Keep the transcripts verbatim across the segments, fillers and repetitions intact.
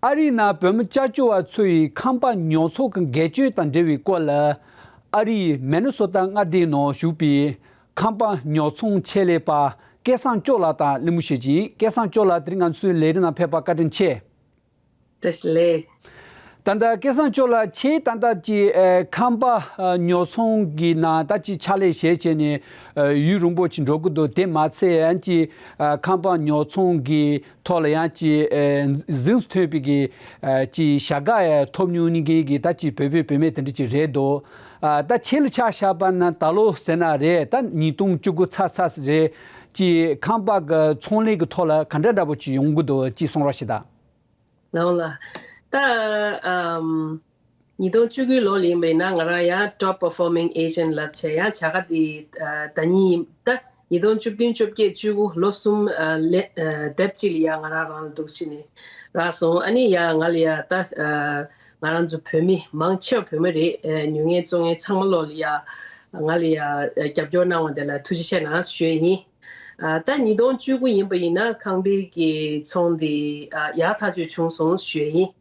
ཨ་རིའི་ནང་བོད་མི་སྐྱབས་བཅོལ་བ་ཚོ་ཡི་ཁང་པ་ཉོ་ཚོང་གི་འགལ་གཅོད་དང་འབྲེལ་བའི་སྐོར་ལ། ཨ་རིའི་མེ་ནི་སོ་ཏ་མངའ་སྡེའི་ནང་བཞུགས་པའི་ཁང་པ་ཉོ་ཚོང་ཆེད་ལས་པ་སྐལ་བཟང་སྐྱབས་ལགས་དང་གླེང་མོལ་བྱེད་ཀྱི་ཡིན། སྐལ་བཟང་སྐྱབས་ལགས་དེ་རིང་ང་ཚོའི་ལས་རིམ་ནང་ཕེབས་པར་བཀའ་དྲིན་ཆེ། བཀྲ་ཤིས་བདེ་ལེགས། ད་ལྟ་སྐལ་བཟང་སྐྱབས་ལགས་ཁྱེད་ད་ལྟ་ཀྱི་ཨ་ཁང་པ་ཨ་ཉོ་ཚོང་གི་ནང་ད་ཅི་ཕྱག་ལས་བྱས་བྱས་ནས་ཨ་ཡུན་རིང་པོ་ཅིག་འགྲོ་གི་འདུག་དེ་མ་ཚད་ཡང་ཅི་ཨ་ཁང་པ་ཉོ་ཚོང་གི་ཐོག་ལ་ཡང་ཅི་ཨ་གཟེངས་སུ་ཐོན་པའི་གི་ཨ་ཅི་བྱ་དགའ་ཡང་ཐོབ་མྱོང་མཁན་གི་ད་ཅི་བོད་པའི་བུད་མེད་དེ་འདྲ་ཅིག་རེད་འདུག་ཨ་ད་ཁྱེད་ལ་ཆ་བཞག་པ་ན་ད་ལོ་ཟེར་ན་རེད། ད་ཉིས་སྟོང་བཅུ་དགུ་ཚར་ཚར་རེད། ཅི་ཁང་པ་གི་ཚོང་ལས་ཀྱི་ཐོག་ལ་ག་འདྲ་འདྲ་པོ་ཅིག་ཡོང་གི་འདུག་ཅི་གསུང་རོགས་ཞེ་ད། ལའོ་ལ། ད་ཨམ། ཉིས་སྟོང་བཅུ་དགུའི་ལོ་ལ་ཡིན་པ་ཡིན་ན་ང་རང་ཡང་top performing agent ལབ་བྱས་ཡང་བྱ་དགའ་དེ་ཨ་ཟླ་ཉིན་ད་ཉིས་སྟོང་བཅུ་བདུན་བཅོ་བརྒྱད་བཅུ་དགུ་ལོ་གསུམ་ཨ་ལེ་ཨ་དེབ་གཅིག་ལ་ཡང་ང་རང་རང་ལ་འདུག་ཕྱིན་ནས་རག་སོང་། ཨ་ནི་ཡང་ང་ལ་ཡང་ད་ཨ་ང་རང་ཚོ་བོད་མི་མང་ཆེ་བ་བོད་མི་རེད། ཨ་ཉོ་མཁན་བཙོང་མཁན་ཚང་མ་ལོ་ལ་ཡང་ང་ལ་ཡང་རྒྱབ་སྐྱོར་གནང་བ་དེ་ལ་ཐུགས་རྗེ་ཆེ་གནང་ཞུ་ཡ་ཡིན། ཨ་ད་ཉིས་སྟོང་བཅུ་དགུ་ཡིན་པ་ཡིན་ན་ཁང་པའི་གི་ཚོང་དེ་ཨ་ཡག་ཐག་ཆོད་བྱུང་སོང་ཞུ་ཡ་ཡིན།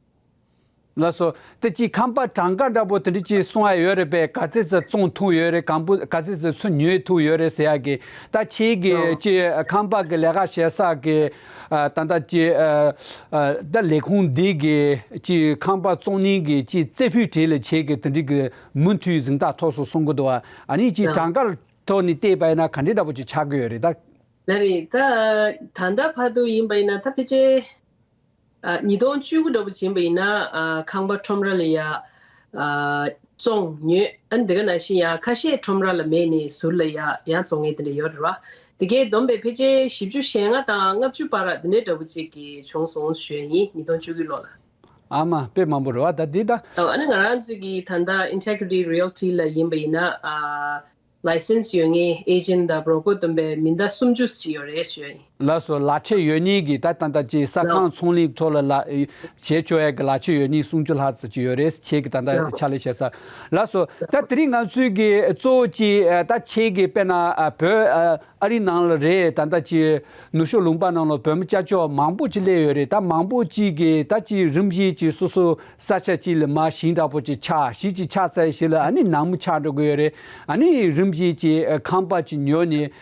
ལགས་སོ། དེ་ཅིག་ཁང་པ་གྲངས་ཀ་འདྲ་པོ་དེ་འདྲ་ཅིག་གསུང་ཡ་ཡོད་རེད་པས། ག་ཚོད་ཙམ་བཙོང་ཐུབ་ཡོད་རེད། གང་པོ་ག་ཚོད་ཙམ་ཚུར་ཉོས་ཐུབ་ཡོད་རེད་ཟེར་ཡ་གི། ད་ཁྱེད་ཀྱི་ཨོ་ཅིག་ཁང་པ་གི་ལས་ཀ་བྱེད་ས་གི་ཨ་ད་ལྟ་ཅིག་ཨ་ཨ་ད་ལས་ཁུངས་འདི་གི་ཅིག་ཁང་པ་བཙོང་ནི་གི་ཅིག་རྩེ་ཕུད་གྲས་ལ་ཁྱེད་ཀྱི་དེ་འདྲ་གི་མུ་མཐུད་གཟེངས་རྟགས་ཐོབ་སོང་གསུང་གི་འདུག་ཨ་ནི་ཅིག་ཨོ་གྲངས་ཀ་ཐོག་ནས་བལྟས་པ་ཡིན་ན་ག་འདྲ་འདྲ་པོ་ཅིག་ཆགས་ཀྱི་ཡོད་རེད་ད། ལགས་རེད། ད་ད་ལྟ་བར་དུ་ཡིན་པ་ཡིན་ན་ད་ཕལ་ཆེར་ཨ་ཉིས་སྟོང་བཅུ་དགུ་འདྲ་པོ་ཡིན་པ་ཡིན་ན་ཨ་ཁང་པ་ཁྲོམ་ར་ལ་ཡ་ཨ་བཙོང་ཉོས། ཨ་ནི་འདི་ག་ནང་བཞིན་ཡ་ཁ་ཤས་ཁྲོམ་ར་ལ་མེད་ནས་ཟུར་ལ་ཡ་ཡང་བཙོང་མཁན་དེ་འདྲ་ཡོད་རེད་བ། དེ་གའི་བསྡོམས་པས་ཕལ་ཆེར་བཞི་བཅུ་ཞེ་ལྔ་དང་ལྔ་བཅུ་བར་དེ་འདྲ་འདྲ་པོ་ཅིག་གི་བྱུང་སོང་ཞུ་ཡ་ཡིན། ཉིས་སྟོང་བཅུ་དགུའི་ལོ་ལ། ཨ་མ་དཔེ་མང་པོ་རེད་བ་ད་འདི་ད། ཨ་ནི་ང་རང་ཚོའི་གི་ད་ལྟ་Integrity Realty ལ་ཡིན་པ་ཡིན་ན་ཨ། ལའི་སེན་སི་ཡོད་མཁན་ཨེ་ཇེན་ཊི་དང་བྷོ་རོ་ཀར་བསྡོམས་པས་མི་ཟླ་སུམ་ཅུ་ཅིག་ཡོད་རེད་ཞུ་ཡ་ཡིན། ལགས་སོ། ལག་ཁྱེར་ཡོད་མཁན་གྱི་ད་ད་ལྟ་ཅིག་ས་ཁང་ཚོང་ལས་ཐོག་ལ་ལ་བྱེད་ཆོག་ཡ་གི་ལག་ཁྱེར་ཡོད་མཁན་སུམ་ཅུ་ལྷག་ཙམ་ཅིག་ཡོད་རེད། ཁྱེད་ཀྱི་ད་ལྟ་ཅིག་ཕྱག་ལས་བྱེད་ས། ལགས་སོ། ད་དེ་རིང་ང་ཚོའི་གི་གཙོ་བོ་ཅིག་ད་ཁྱེད་ཀྱི་དཔེར་ན་བོད་ཨ་རི་ནང་ལ་རེད། ད་ལྟ་ཅིག་ནུབ་ཕྱོགས་ལུང་པ་ནང་ལ་བོད་མི་སྐྱབས་བཅོལ་བ་མང་པོ་ཅིག་སླེབས་ཡོད་རེད། ད་མང་པོ་ཅིག་གིས་ད་ཅིག་རིམ་བཞིན་ཅིག་སོ་སོ་ས་ཆ་གཅིག་ལ་མར་ཞིང་འདྲ་པོ་ཅིག་ཆགས། གཞིས་ཅིག་ཆགས་ཚར་ཞིག་ལ་ཨ་ནི་ནང་མི་ཆགས་འགྲོ་གི་ཡོད་རེད། ཨ་ནི་རིམ་བཞིན་ཅིག་ཁང་པ་ཅིག་ཉོས་ནས་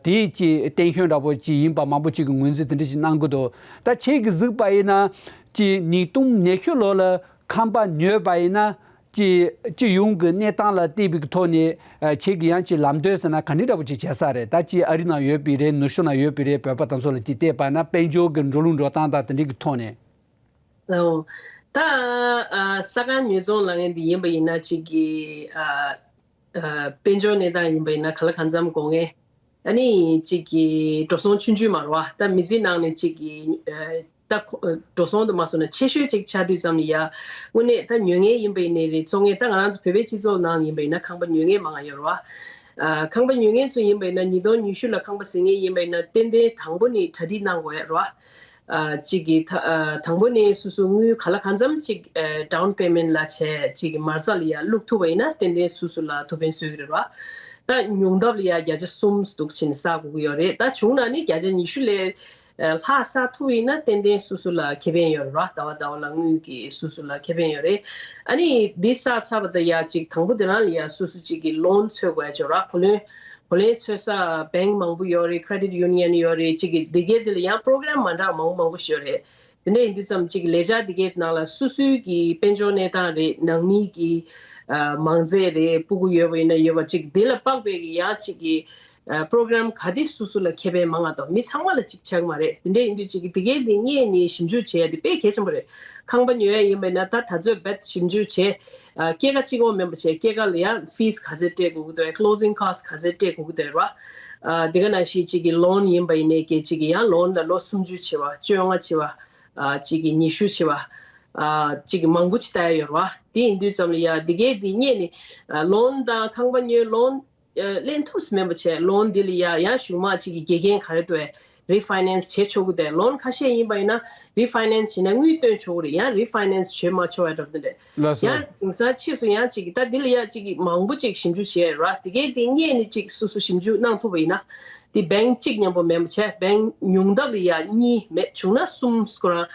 དེ་ཅིག་བརྟན་ཤོས་འདྲ་པོ་ཅིག་ཡིན་པ་མང་པོ་ཅིག་གིས་ངོས་འཛིན་དེ་འདྲ་ཅིག་གནང་གི་འདུག་ད་ཁྱེད་ཀྱིས་གཟིགས་པ་ཡིན་ན་ཅིག་ཉིས་སྟོང་ཉི་ཤུ་ལོ་ལ་ཁང་པ་ཉོས་པ་ཡིན་ན། སྤྱི་སྤྱི་ཡོངས་ཀྱི་གནས་སྟངས་ལ་བལྟས་པའི་ཐོག་ནས་ཨ་ཁྱེད་ཀྱི་ཡང་ཅིག་ལམ་སྟོན་ཟེར་ན་ག་འདྲ་འདྲ་པོ་ཅིག་བྱེད་ས་རེད། ད་ཅིག་ཨ་རི་ནང་ཡོད་པའི་རེད། ནུབ་ཕྱོགས་ནང་ཡོད་པའི་རེད། བོད་པ་དང་ཚོ་ལ་ཅིག་བལྟས་པ་ན་དཔལ་འབྱོར་གྱི་འགྲོ་ལུགས་འགྲོ་སྟངས་དང་དེ་འདྲ་གི་ཐོག་ནས། ལའོ། ད་ཨ་ས་ཁང་ཉོ་ཚོང་ལབ་མཁན་འདི་ཡིན་པ་ཡིན་ན་ཅིག་གི་ཨ་ཨ་དཔལ་འབྱོར་གནས་སྟངས་ཡིན་པ་ཡིན་ན་ག་ལ་གང་འཚམ་དགོས་མཁན། ཨ་ནི་གཅིག་གི་འགྲོ་སོང་ཆུང་ཆུང་མ་རེད་བ། ད་མི་ཚེ་ནང་ནས་གཅིག་གི་ཨ་ད་ཁོ་འགྲོ་སོང་དུ་མ་སོང་ན་ཆེ་ཤོས་གཅིག་ཆགས་དུས་ཙམ་ལ་ཡ། དངོས་གནས་ད་ཉོ་མཁན་ཡིན་པ་ཡིན་ནའི་རེད། བཙོང་མཁན་ད་ང་རང་ཚོ་བོད་པའི་སྤྱི་ཚོགས་ནང་ཡིན་པ་ཡིན་ན་ཁང་པ་ཉོ་མཁན་མང་ང་ཡོད་རེད་བ། ཨ་ཁང་པ་ཉོ་མཁན་ཚོ་ཡིན་པ་ཡིན་ན་ཉིས་སྟོང་ཉི་ཤུ་ལ་ཁང་པ་ཟིན་མཁན་ཡིན་པ་ཡིན་ན་ཏན་ཏན་དང་པོ་ནས་གྲ་སྒྲིག་གནང་དགོས་ཡ་རེད་བ། ཨ་གཅིག་གི་ད་ཨ་དང་པོ་ནས་སོ་སོ་དངུལ་ག་ལ་གང་འཚམ་ཅིག་ཨ་down payment ལབ་བྱས་གཅིག་གི་མ་རྩ་ལ་ཡ་བླུག་ཐུབ་པ་ཡིན་ན་ཏན་ཏན་སོ་སོ་ལ་ཐུགས་ཕན་གསོས་ཀྱི་རེད་བ། ད་ཉུང་མཐའ་ལ་ཡ་བརྒྱ་ཆ་གསུམ་འདུག་ཕྱིན་ནས་བསགས་དགོས་ཀྱི་ཡོད་རེད། ད་བྱུང་ན་ནི་བརྒྱ་ཆ་ཉི་ཤུ་ལས་ཨ་ལྷག་བསགས་ཐུབ་ཡིན་ན་ཏན་ཏན་སོ་སོ་ལ་ཁེ་ཕན་ཡོད་རེད་བ། ཟླ་བ་ཟླ་བ་ལ་དངུལ་གྱི་སོ་སོ་ལ་ཁེ་ཕན་ཡོད་རེད། ཨ་ནི་འདི་བསགས་ཚར་བ་དང་ཡ་གཅིག་དང་པོ་དེ་རང་ལ་ཡ་སོ་སོ་གཅིག་གི་loan འཚོལ་དགོས་ཡ་ཅིག་ཡོད་རེད་བ། བུ་ལོན་བུ་ལོན་འཚོལ་ས་bank མང་པོ་ཡོད་རེད། credit union ཡོད་རེད། གཅིག་གི་འདི་གའི་དེ་ལ་ཡང་program མ་འདྲ་མང་པོ་མང་པོ་ཞིག་ཡོད་རེད། དེ་འདྲ་ཡིན་དུས་ཙམ་གཅིག་གི་ལས་འཆར་འདི་གའི་ནང་ལ་སོ་སོའི་གི་དཔལ་འབྱོར་གནས་སྟངས་རེད། ནང་མིའི་གི་ཨ་མང་ཚད་རེད། སྤུ་གུ་ཡོད་པ་ཡིན་ན་ཡོད་པ་གཅིག་དེ་ལ་དཔག་པའི་གི་ཡང་གཅིག་གི་ཨ་program ག་དེ་སོ་སོ་ལ་ཁེ་ཕན་མང་ང་དང་མི་ཚང་མ་ལ་གཅིག་ཆགས་མ་རེད། དེ་འདྲ་ཡིན་དུས་གཅིག་གི་དེ་གའི་དེ་རྙེད་ནས་ཞིབ་འཇུག་བྱེད་ཡ་དེ་དཔེ་གལ་ཆེན་པོ་རེད། ཁང་པ་ཉོ་ཡ་ཡིན་པ་ཡིན་ན་ད་ད་ཚོད་རྦད་ཞིབ་འཇུག་བྱེད། ཨ་སྐྱེད་ཀ་གཅིག་པོ་མིན་པ་བྱས་སྐྱེད་ཀ་ལ་ཡང་fees ག་ཚད་སྤྲད་དགོས་ཀྱི་འདུག closing cost ག་ཚད་སྤྲད་དགོས་ཀྱི་འདུག་ར། ཨ་དེ་ག་ནང་བཞིན་གཅིག་གི་loan ཡིན་པ་ཡིན་ནའི་གལ་གཅིག་གི་ཡང་loan ལ་ལོ་སུམ་ཅུ་བྱེད་པ་བཅོ་ལྔ་བྱེད་པ། ཨ་གཅིག་གི་ཉི་ཤུ་བྱེད་པ། ཨ་གཅིག་གི་མང་པོ་ཅིག་ལྟ་ཡ་ཡོད་ར་བ། དེ་ཡིན་དུས་ཙམ་ལ་ཡ་དེ་གའི་དེ་རྙེད་ནས་ཨ་loan དང་ཁང་པ་ཉོས་loan ཨ་ལེན་ཐུབ་ས་མེད་པ་བྱས་loan འདི་ལ་ཡ་ཡང་གཞུག་མ་གཅིག་གི་དགེ་རྒན་ག་རེ་འདུག་ཨེ་refinance བྱེད་ཆོག་གི་འདུག loan ཁ་ཤས་ཡིན་པ་ཡིན་ན་refinance བྱེད་ན་དངུལ་བཏོན་ཆོག་གི་རེད། ཡང་refinance བྱེད་མ་ཆོག་ཡ་འདྲ་པོ་འདི་འདྲ། ལགས་སོ། ཡང་དེང་སང་ཕྱིས་སུ་ཡང་གཅིག་གི་ད་འདི་ལ་ཡ་གཅིག་གི་མང་པོ་གཅིག་ཞིབ་འཇུག་བྱས་ར། དེ་གའི་དེ་རྙེད་ནས་གཅིག་སོ་སོ་ཞིབ་འཇུག་གནང་ཐུབ་པ་ཡིན་ན་དེ་bank གཅིག་མཉམ་པོ་མེད་པ་བྱས་bank ཉུང་མཐའ་ལ་ཡ་གཉིས་མེད་བྱུང་ན་གསུམ་སྐོར་རང་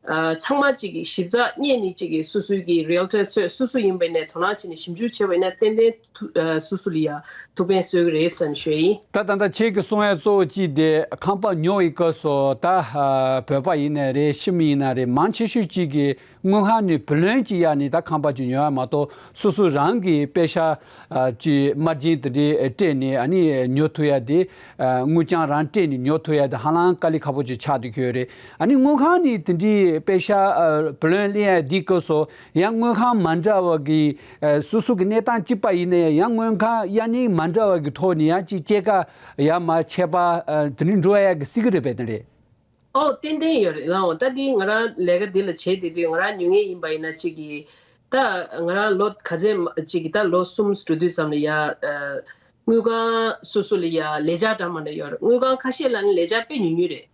ཚང་མ་གཅིག་གི་ཞིབ་ཚགས་རྙེད་ནས་གཅིག་གི་སོ་སོའི་གི་realtor་ཚོས་སོ་སོ་ཡིན་པ་ཡིན་ན་དོ་སྣང་བྱས་ནས་ཞིབ་འཇུག་བྱས་པ་ཡིན་ན་ཏན་ཏན་ཐུ་སོ་སོ་ལ་ཡ་ཐུགས་ཕན་གསོས་ཀྱི་རེད་བསམ་ཞུ་ཡིན། ད་ད་ལྟ་ཁྱེད་ཀྱིས་གསུང་ཡ་གཙོ་བོ་གཅིག་དེ་ཁང་པ་ཉོ་བའི་སྐབས་སུ་ད་བོད་པ་ཡིན་ན་རེད། ཤི་མི་ཡིན་ན་རེད། མང་ཆེ་ཤོས་གཅིག་གི་དངུལ་ཁང་ནས་བུ་ལོན་གཅིག་གཡར་ནས་ད་ཁང་པ་གཅིག་ཉོ་ཡ་མ་གཏོགས་སོ་སོ་རང་གི་པེ་ཤ་ཨ་ཅིག་དམར་རྗེན་དེ་འདྲའི་སྤྲད་ནས་ཨ་ནི་ཉོ་ཐུབ་ཡ་དེ། ཨ་དངུལ་རྐྱང་རང་སྤྲད་ནས་ཉོ་ཐུབ་ཡ་དེ་ཧ་ལམ་དཀའ་ལས་ཁག་པོ་ཅིག་ཆགས་བསྡད་ཡོད་རེད། ཨ་ནི་དངུལ་ཁང་ནས་དེ་འདྲའི་པེ་ཤ་ཨ་བུ་ལོན་ལེན་ཡ་དེའི་སྐབས་སུ་ཡང་དངུལ་ཁང་མ་འདྲ་བ་གི་ཨ་སོ་སོ་གི་གནས་སྟངས་གཅིག་པ་ཡིན་ན་ཡང་དངུལ་ཁང་གཡར་གནས་མ་འདྲ་བ་གི་ཐོག་ནས་ཡང་ཅིག་སྐྱེད་ཀ་ཡར་མར་ཆད་པ་ཨ་དེ་འདྲ་འགྲོ་ཡ་གི་སྲིད་ཀྱི་རེད་པས། དེ་འདྲས། ཨོ་ཏན་ཏན་ཡོད་རེད་ལགས། ད་འདི་ང་རང་ལས་ཀ་འདི་ལ་བྱེད་བསྡད་དུས་ང་རང་ཉོ་མཁན་ཡིན་པ་ཡིན་ན་གཅིག་གིས་ད་ང་རང་ལོ་ག་ཚོད་གཅིག་གིས་ད་ལོ་གསུམ་འགྲོ་དུས་ཙམ་ལ་ཡ་ཨ་དངུལ་ཁང་སོ་སོ་ལ་ཡ་ལས་འཆར་འདྲ་མི་འདྲ་ཡོད་རེད། དངུལ་ཁང་ཁ་ཤས་ལ་ནི་ལས་འཆར་དཔེ་ཉུང་ཉུང་རེད།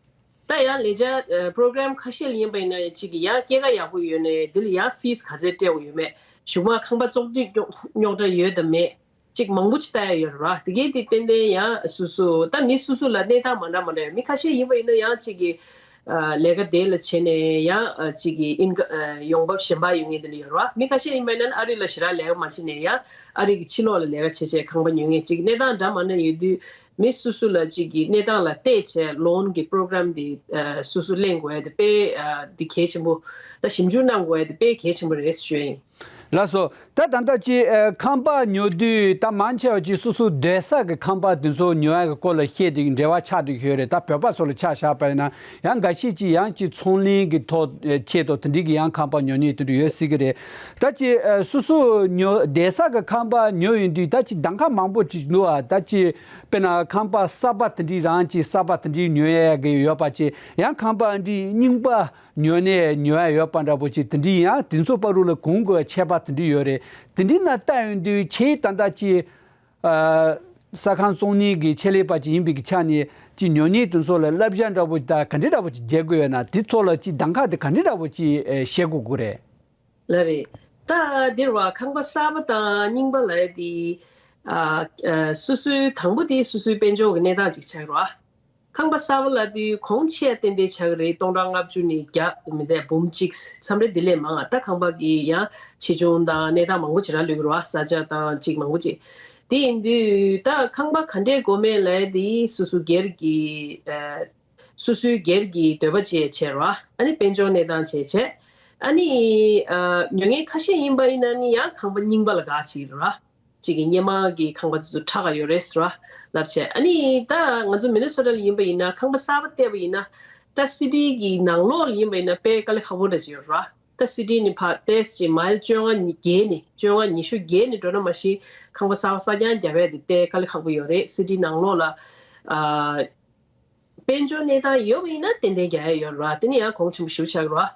ད་ཡང་ལས་འཆར་ཨ་program་ཁ་ཤས་ལ་ཡིན་པ་ཡིན་ན་གཅིག་གིས་ཡང་སྐྱེད་ཀ་ཡག་པོ་ཡོད་ནའི་འདི་ལ་ཡང་fees་ག་ཚད་སྤྲད་དགོས་ཡོད་མེད། གཞུག་མ་ཁང་པ་བཙོག་དུས་རྙོག་རྙོག་དྲ་ཡོད་དམ་མེད། ཅིག་མང་པོ་ཅིག་ལྟ་ཡ་ཡོད་རེད་བ། དེ་གས་དེ་ཏན་ཏན་ཡང་སོ་སོ་ད་མི་སོ་སོ་ལ་གནས་སྟངས་མ་འདྲ་མ་འདྲ་ཡོད། མི་ཁ་ཤས་ཡིན་པ་ཡིན་ན་ཡང་ཅིག་གི་ཨ་ལས་ཀ་དེ་ལ་བྱས་ནས་ཡང་ཨ་ཅིག་གི་ཨིན་ཀ་ཨ་ཡོང་འབབ་གཞན་པ་ཡོང་མཁན་དེ་འདྲ་ཡོད་རེད་བ། མི་ཁ་ཤས་ཡིན་པ་ཡིན་ན་ཨ་རི་ལ་ཞེ་དྲག་ལས་ཀ་མ་བྱས་ནས་ཡང་ཨ་རི་གི་ཕྱི་ལོགས་ལ་ལས་ཀ་བྱས་བྱས་ཁང་པ་ཉོ་མཁན་ཅིག་གནས་སྟངས་འདྲ་མ་འདྲ་ཡོད་དུས་མི་སོ་སོ་ལ་ཅིག་གི་གནས་སྟངས་ལ་བལྟས་བྱས་loan་གི་program་དེ་ཨ་སོ་སོ་ལེན་དགོས་ཡ་དེ་དཔེ་ཨ་དེ་གལ་ཆེན་པོ། ད་ཞིབ་འཇུག་གནང་དགོས་ཡ་དེ་དཔེ་གལ་ཆེན་པོ་རེད་ཞུ་ཡ་ཡིན། ལགས་སོ། ད་ད་ལྟ་ཅིག་ཨ་ཁང་པ་ཉོ་དུས་ད་མང་ཆེ་བ་ཅིག་སོ་སོ་སྡོད་ས་གི་ཁང་པ་དེ་ཚོ་ཉོ་ཡ་གི་སྐོར་ལ་བཤད་དེ་འབྲེལ་བ་ཆགས་བསྡད་ཡོད་རེད། ད་བོད་པ་ཚོ་ལ་ཆ་བཞག་པ་ཡིན་ན་ཡང་འགའ་ཤས་ཅིག་ཡང་ཅིག་ཚོང་ལས་ཀྱི་ཐོག་ཨ་ཆེད་དུ་དེ་འདྲའི་གི་ཡང་ཁང་པ་ཉོ་མཁན་དེ་འདྲ་ཡོད་སྲིད་ཀྱི་རེད། ད་ཅིག་ཨ་སོ་སོ་ཉོ་སྡོད་ས་གི་ཁང་པ་ཉོ་ཡོང་དུས་ད་ཅིག་གདམ་ག་མང་པོ་ཅིག་འདུག་ཨ། ད་ཅིག་དཔེར་ན་ཁང་པ་གསར་པ་དེ་འདྲའི་རང་ཅིག་གསར་པ་དེ་འདྲའི་ཉོ་ཡ་གི་ཡོད་པ་ཅིག་ཡང་ཁང་པ་འདི་རྙིང་པ་ཉོ་ནས་ཉོ་ཡ་ཡོད་པ་འདྲ་པོ་ཅིག་དེ་འདྲའི་ཡང་དེ་ཚོ་བར་དུ་ལ་གོང་གི་ཁྱད་པར་དེ་འདྲའི་ཡོད་རེད། དེ་འདྲའི་ནང་ལྟ་ཡོང་དུས་ཁྱེད་ད་ལྟ་ཅིག་ཨ་ས་ཁང་བཙོང་མཁན་གྱི་ཆེད་ལས་པ་ཅིག་ཡིན་པའི་གི་ཆ་ནས་ཅིག་ཉོ་མཁན་དེ་ཚོ་ལ་བསླབ་བྱ་འདྲ་པོ་ཅིག་དང་ག་འདྲ་འདྲ་པོ་ཅིག་བྱེད་དགོས་ཡོད་ན་དེ་ཚོ་ལ་ཅིག་གདམ་ག་དེ་ག་འདྲ་འདྲ་པོ་ཅིག་ཨེ་བྱེད་དགོས་ཀྱི་རེད། ལགས་རེད། ད་འདིར་བ་ཁང་པ་གསར་པ་དང་རྙིང་པ་ལབ་ཡ་དེ་ཨ་ཨ་སོ་སོའི་དང་པོ་དེ་སོ་སོའི་དཔལ་འབྱོར་གྱི་གནས་སྟངས་ཅིག་ཆགས་ཀྱི་རེད་བ། ཁང་པ་གསར་པ་ལབ་དུས་གོང་ཆེ་ཏན་ཏན་ཆགས་ཀྱི་རེད། སྟོང་ཕྲག་ལྔ་བཅུ་ནས་བརྒྱ་མི་འདས་འབུམ་གཅིག་མཚམས་རེ་དེ་ལས་མང་ང་། ད་ཁང་པ་གི་ཡང་ཆེ་ཆུང་དང་གནས་སྟངས་མང་པོ་ཅིག་རག་ལུས་ཀྱི་རེད་བ། ས་ཆ་དང་ཅིག་མང་པོ་ཅིག་དེ་ཡིན་དུས་ད་ཁང་པ་ག་འདྲས་དགོས་མེད་ལབ་ཡ་དེ་སོ་སོ་སྒེར་གྱི་ཨ་སོ་སོའི་སྒེར་གྱི་འདོད་པ་བྱས་བྱས་ར། ཨ་ནི་དཔལ་འབྱོར་གནས་སྟངས་བྱས་བྱས། ཨ་ནི་ཨ་ཉོ་མཁན་ཁ་ཤས་ཡིན་པ་ཡིན་ན་ནི་ཡང་ཁང་པ་རྙིང་པ་ལ་དགའ་བྱེད་ཀྱི་ར། གཅིག་གི་སྔོན་མ་གི་ཁང་པ་དེ་ཚོ་ཁྲག་ག་ཡོད་རེད་ཟེར་བ་ལབ་བྱས། ཨ་ནི་ད་ང་ཚོ་མི་ནི་སོ་ཊ་ལ་ཡིན་པ་ཡིན་ན་ཁང་པ་གསར་པ་བལྟས་པ་ཡིན་ན་ད་སི་ཊི་གི་ནང་ལོགས་ལ་ཡིན་པ་ཡིན་ན་དཔེ་དཀའ་ལས་ཁག་པོ་འདྲ་ཅིག་ཡོད་ར། ད་སི་ཊི་ནི་ཕར་ཏོག་ཙམ་མའིལ་བཅོ་ལྔ་བརྒལ་ནས་བཅོ་ལྔ་ཉི་ཤུ་བརྒལ་ནས་འགྲོ་ན་མ་གཞི་ཁང་པ་གསར་པ་གསར་རྐྱང་རྒྱབ་ཡ་དེ་དཔེ་དཀའ་ལས་ཁག་པོ་ཡོད་རེད། སི་ཊི་ནང་ལོགས་ལ་ཨ། དཔལ་འབྱོར་གནས་སྟངས་ཡོད་པ་ཡིན་ན་ཏན་ཏན་རྒྱག་ཡ་ཡོད་རེད་བ། དེ་ནི་ཡང་གོང་ཆེན་པོ་ཞེ་པོ་ཆགས་ཀྱི་རེད་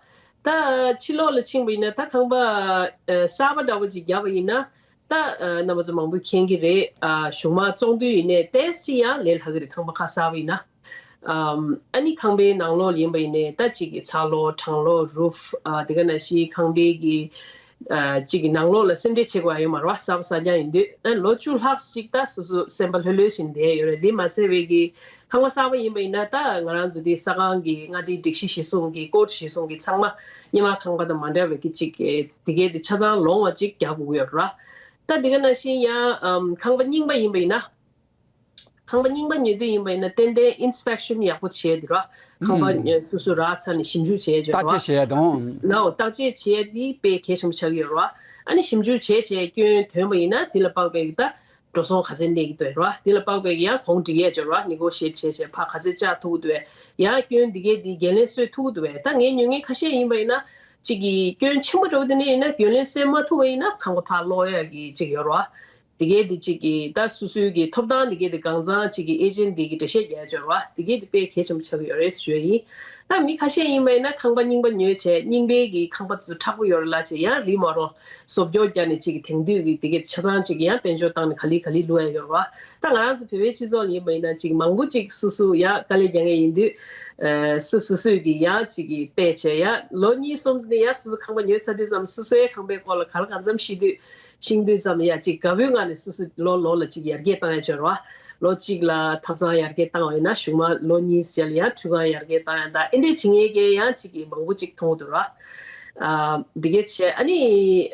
བ། ད་ཕྱི་ལོགས་ལ་ཕྱིན་པ་ཡིན་ན་ད་ཁང་པ་ཨ་གསར་པ་འདྲ་པོ་ཅིག་བརྒྱབ་པ་ཡིན་ན་ད་ཨ་རྣམ་པ་ཚོ་མང་པོས་མཁྱེན་གྱི་རེད། ཨ་གཞུག་མ་བཙོང་དུས་ཡིན་ནའི་ཏོག་ཙམ་ཡང་ལས་སླ་གི་རེད། ཁང་པ་ཁ་གསར་པ་ཡིན་ན། ཨམ་ཨ་ནི་ཁང་པའི་ནང་ལོགས་ལ་ཡིན་པ་ཡིན་ནའི་ད་ཅིག་གི་ཚ་ལོག་གྲང་ལོག་རུབ་ཨ་དེ་ག་ནང་བཞིན་ཁང་པའི་གི་ཨ་གཅིག་གི་ནང་ལོགས་ལ་སེམས་ཁྲལ་བྱེད་དགོས་ཡ་ཡོད་མ་རེད་བ། གསར་པ་གསར་རྐྱང་ཡིན་དུས་ཨ་ལོ་བཅུ་ལྷག་ཅིག་ད་སོ་སོ་སེམས་པ་ལྷོད་ལྷོད་བྱས་ནས་བསྡད་ཡོད་རེད། འདི་མ་ཟད་པའི་གི་ཁང་པ་གསར་པ་ཡིན་པ་ཡིན་ན་ད་ང་རང་ཚོ་འདི་ས་ཁང་གི་མངའ་སྡེའི་སྒྲིག་གཞི་གཞིར་བཟུང་གི་ཀོཌ་གཞིར་བཟུང་གི་ཚང་མ་སྔོན་མ་ཁང་པ་དང་མ་འདྲ་བའི་གི་ཅིག་གི་དེ་གའི་དེ་ཆ་ཚང་ལོངས་པ་ཅིག་རྒྱག་དགོས་ཀྱི་ཡོད་རེད། ད་འདི་ག་ནང་བཞིན་ཡང་ཨམ་ཁང་པ་རྙིང་པ་ཡིན་པ་ཡིན་ན། ཁང་པ་རྙིང་པ་ཉོ་དུས་ཡིན་པ་ཡིན་ན་ཏན་ཏན་ཨིན་སི་པེག་ཤན་ཡག་པོ་བྱས་ཏེ་ར། ཁང་པ་ཨུམ། སོ་སོ་རག་ཚར་ནས་ཞིབ་འཇུག་བྱས་བྱས་ར། བརྟག་དཔྱད་བྱས་ཡ་དང་། ལའོ་བརྟག་དཔྱད་བྱས་ཏེ་དཔེ་གལ་ཆེན་པོ་ཆགས་ཀྱི་ཡོད་ར། ཨ་ནི་ཞིབ་འཇུག་བྱས་བྱས་སྐྱོན་ཐོན་པ་ཡིན་ན་དེ་ལ་དཔག་པའི་ད་འགྲོ་སོང་ག་ཚད་གནས་ཀྱི་འདུག་ར། དེ་ལ་དཔག་པའི་ཡང་གོང་འགྲིག་ཡས་བྱས་ར། ནི་གོ་ཤེད་བྱས་བྱས་ཕར་ག་ཚད་བཅག་ཐུབ་ཀྱི་འདུག་ཡང་སྐྱོན་འདི་གས་འདི་འགན་ལེན་གསོས་ཐུབ་ཀྱི་འདུག་ད་ངས་ཉོ་མཁན་ཁ་ཤས་ཡིན་པ་ཡིན་ན་གཅིག་གིས་སྐྱོན་ཆེན་པོ་འགྲོ་དེ་ནས་ཡིན་ན་འགན་ལེན་གསོས་མ་ཐུབ་པ་ཡིན་ན་ཁང་པ་ཕར་སློག་ཡ་གི་གཅིག་ཡོད་ར། དེ་གས་དེ་གཅིག་གིས་ད་སོ་སོའི་གི་ཐོབ་ཐང་དེ་གས་དེ་གང་ཚང་གཅིག་གིས་ཨེ་ཇེན་དེ་གི་འགྲེལ་བཤད་རྒྱག་ཆོག་ར། དེ་གས་དེ་དཔེ་གལ་ཆེན་པོ་ཆགས་ཀྱི་ཡོད་རེད་ཞུ་ཡ་ཡིན། ད་མི་ཁ་ཤས་ཡིན་པ་ཡིན་ན་ཁང་པ་རྙིང་པ་ཉོས་བྱས་རྙིང་པའི་གི་ཁང་པ་ཚོ་མཁྲེགས་པོ་ཡོད་རེད་ལབ་བྱས་ཡང་རི་མོ་རོ་བཟོ་བཅོས་རྒྱག་ནས་གཅིག་གི་དེང་དུས་ཀྱི་དེ་གས་ཆ་ཚང་གཅིག་གི་ཡང་དཔལ་འབྱོར་བཏང་ནས་ག་ལེ་ག་ལེ་བླུག་ཡ་ཡོད་རེད་བ། ད་ང་རང་ཚོ་བོད་པའི་སྤྱི་ཚོགས་ལ་ཡིན་པ་ཡིན་ན་གཅིག་མང་པོ་གཅིག་སོ་སོ་ཡང་དཀའ་ལས་རྒྱག་མཁན་ཡིན་དུས་སོ་སོ་སོས་གི་ཡང་གཅིག་གི་བལྟས་བྱས་ཡང་ལོ་གཉིས་གསུམ་ནས་ཡང་སོ་སོ་ཁང་པ་ཉོས་ཚར་དུས་ཙམ་སོ་སོའི་ཁང་པའི་སྐོར་ལ་ག་ལ་གང་འཚམ་ཤེས་དུས། ཤིང་དུས་ཙམ་ཡ་གཅིག་དགའ་བོའི་ངང་ནས་སོ་སོ་ལོ་ལོ་ལ་གཅིག་ཡར་རྒྱས་བཏང་ཡ་ཆོག་རེད་བ། ལོ་གཅིག་ལ་ཐབ་ཚང་ཡར་རྒྱས་བཏང་བ་ཡིན་ན་གཞུག་མ་ལོ་གཉིས་རྗེས་ལ་ཡང་ཁྲུས་ཁང་ཡར་རྒྱས་བཏང་ཡ་ད་ཨེ་འདྲས་བྱེད་མཁན་གྱི་ཡང་གཅིག་གི་མང་པོ་གཅིག་མཐོང་འདུག་ར། ཨ་འདི་གས་བྱས་ཨ་ནི་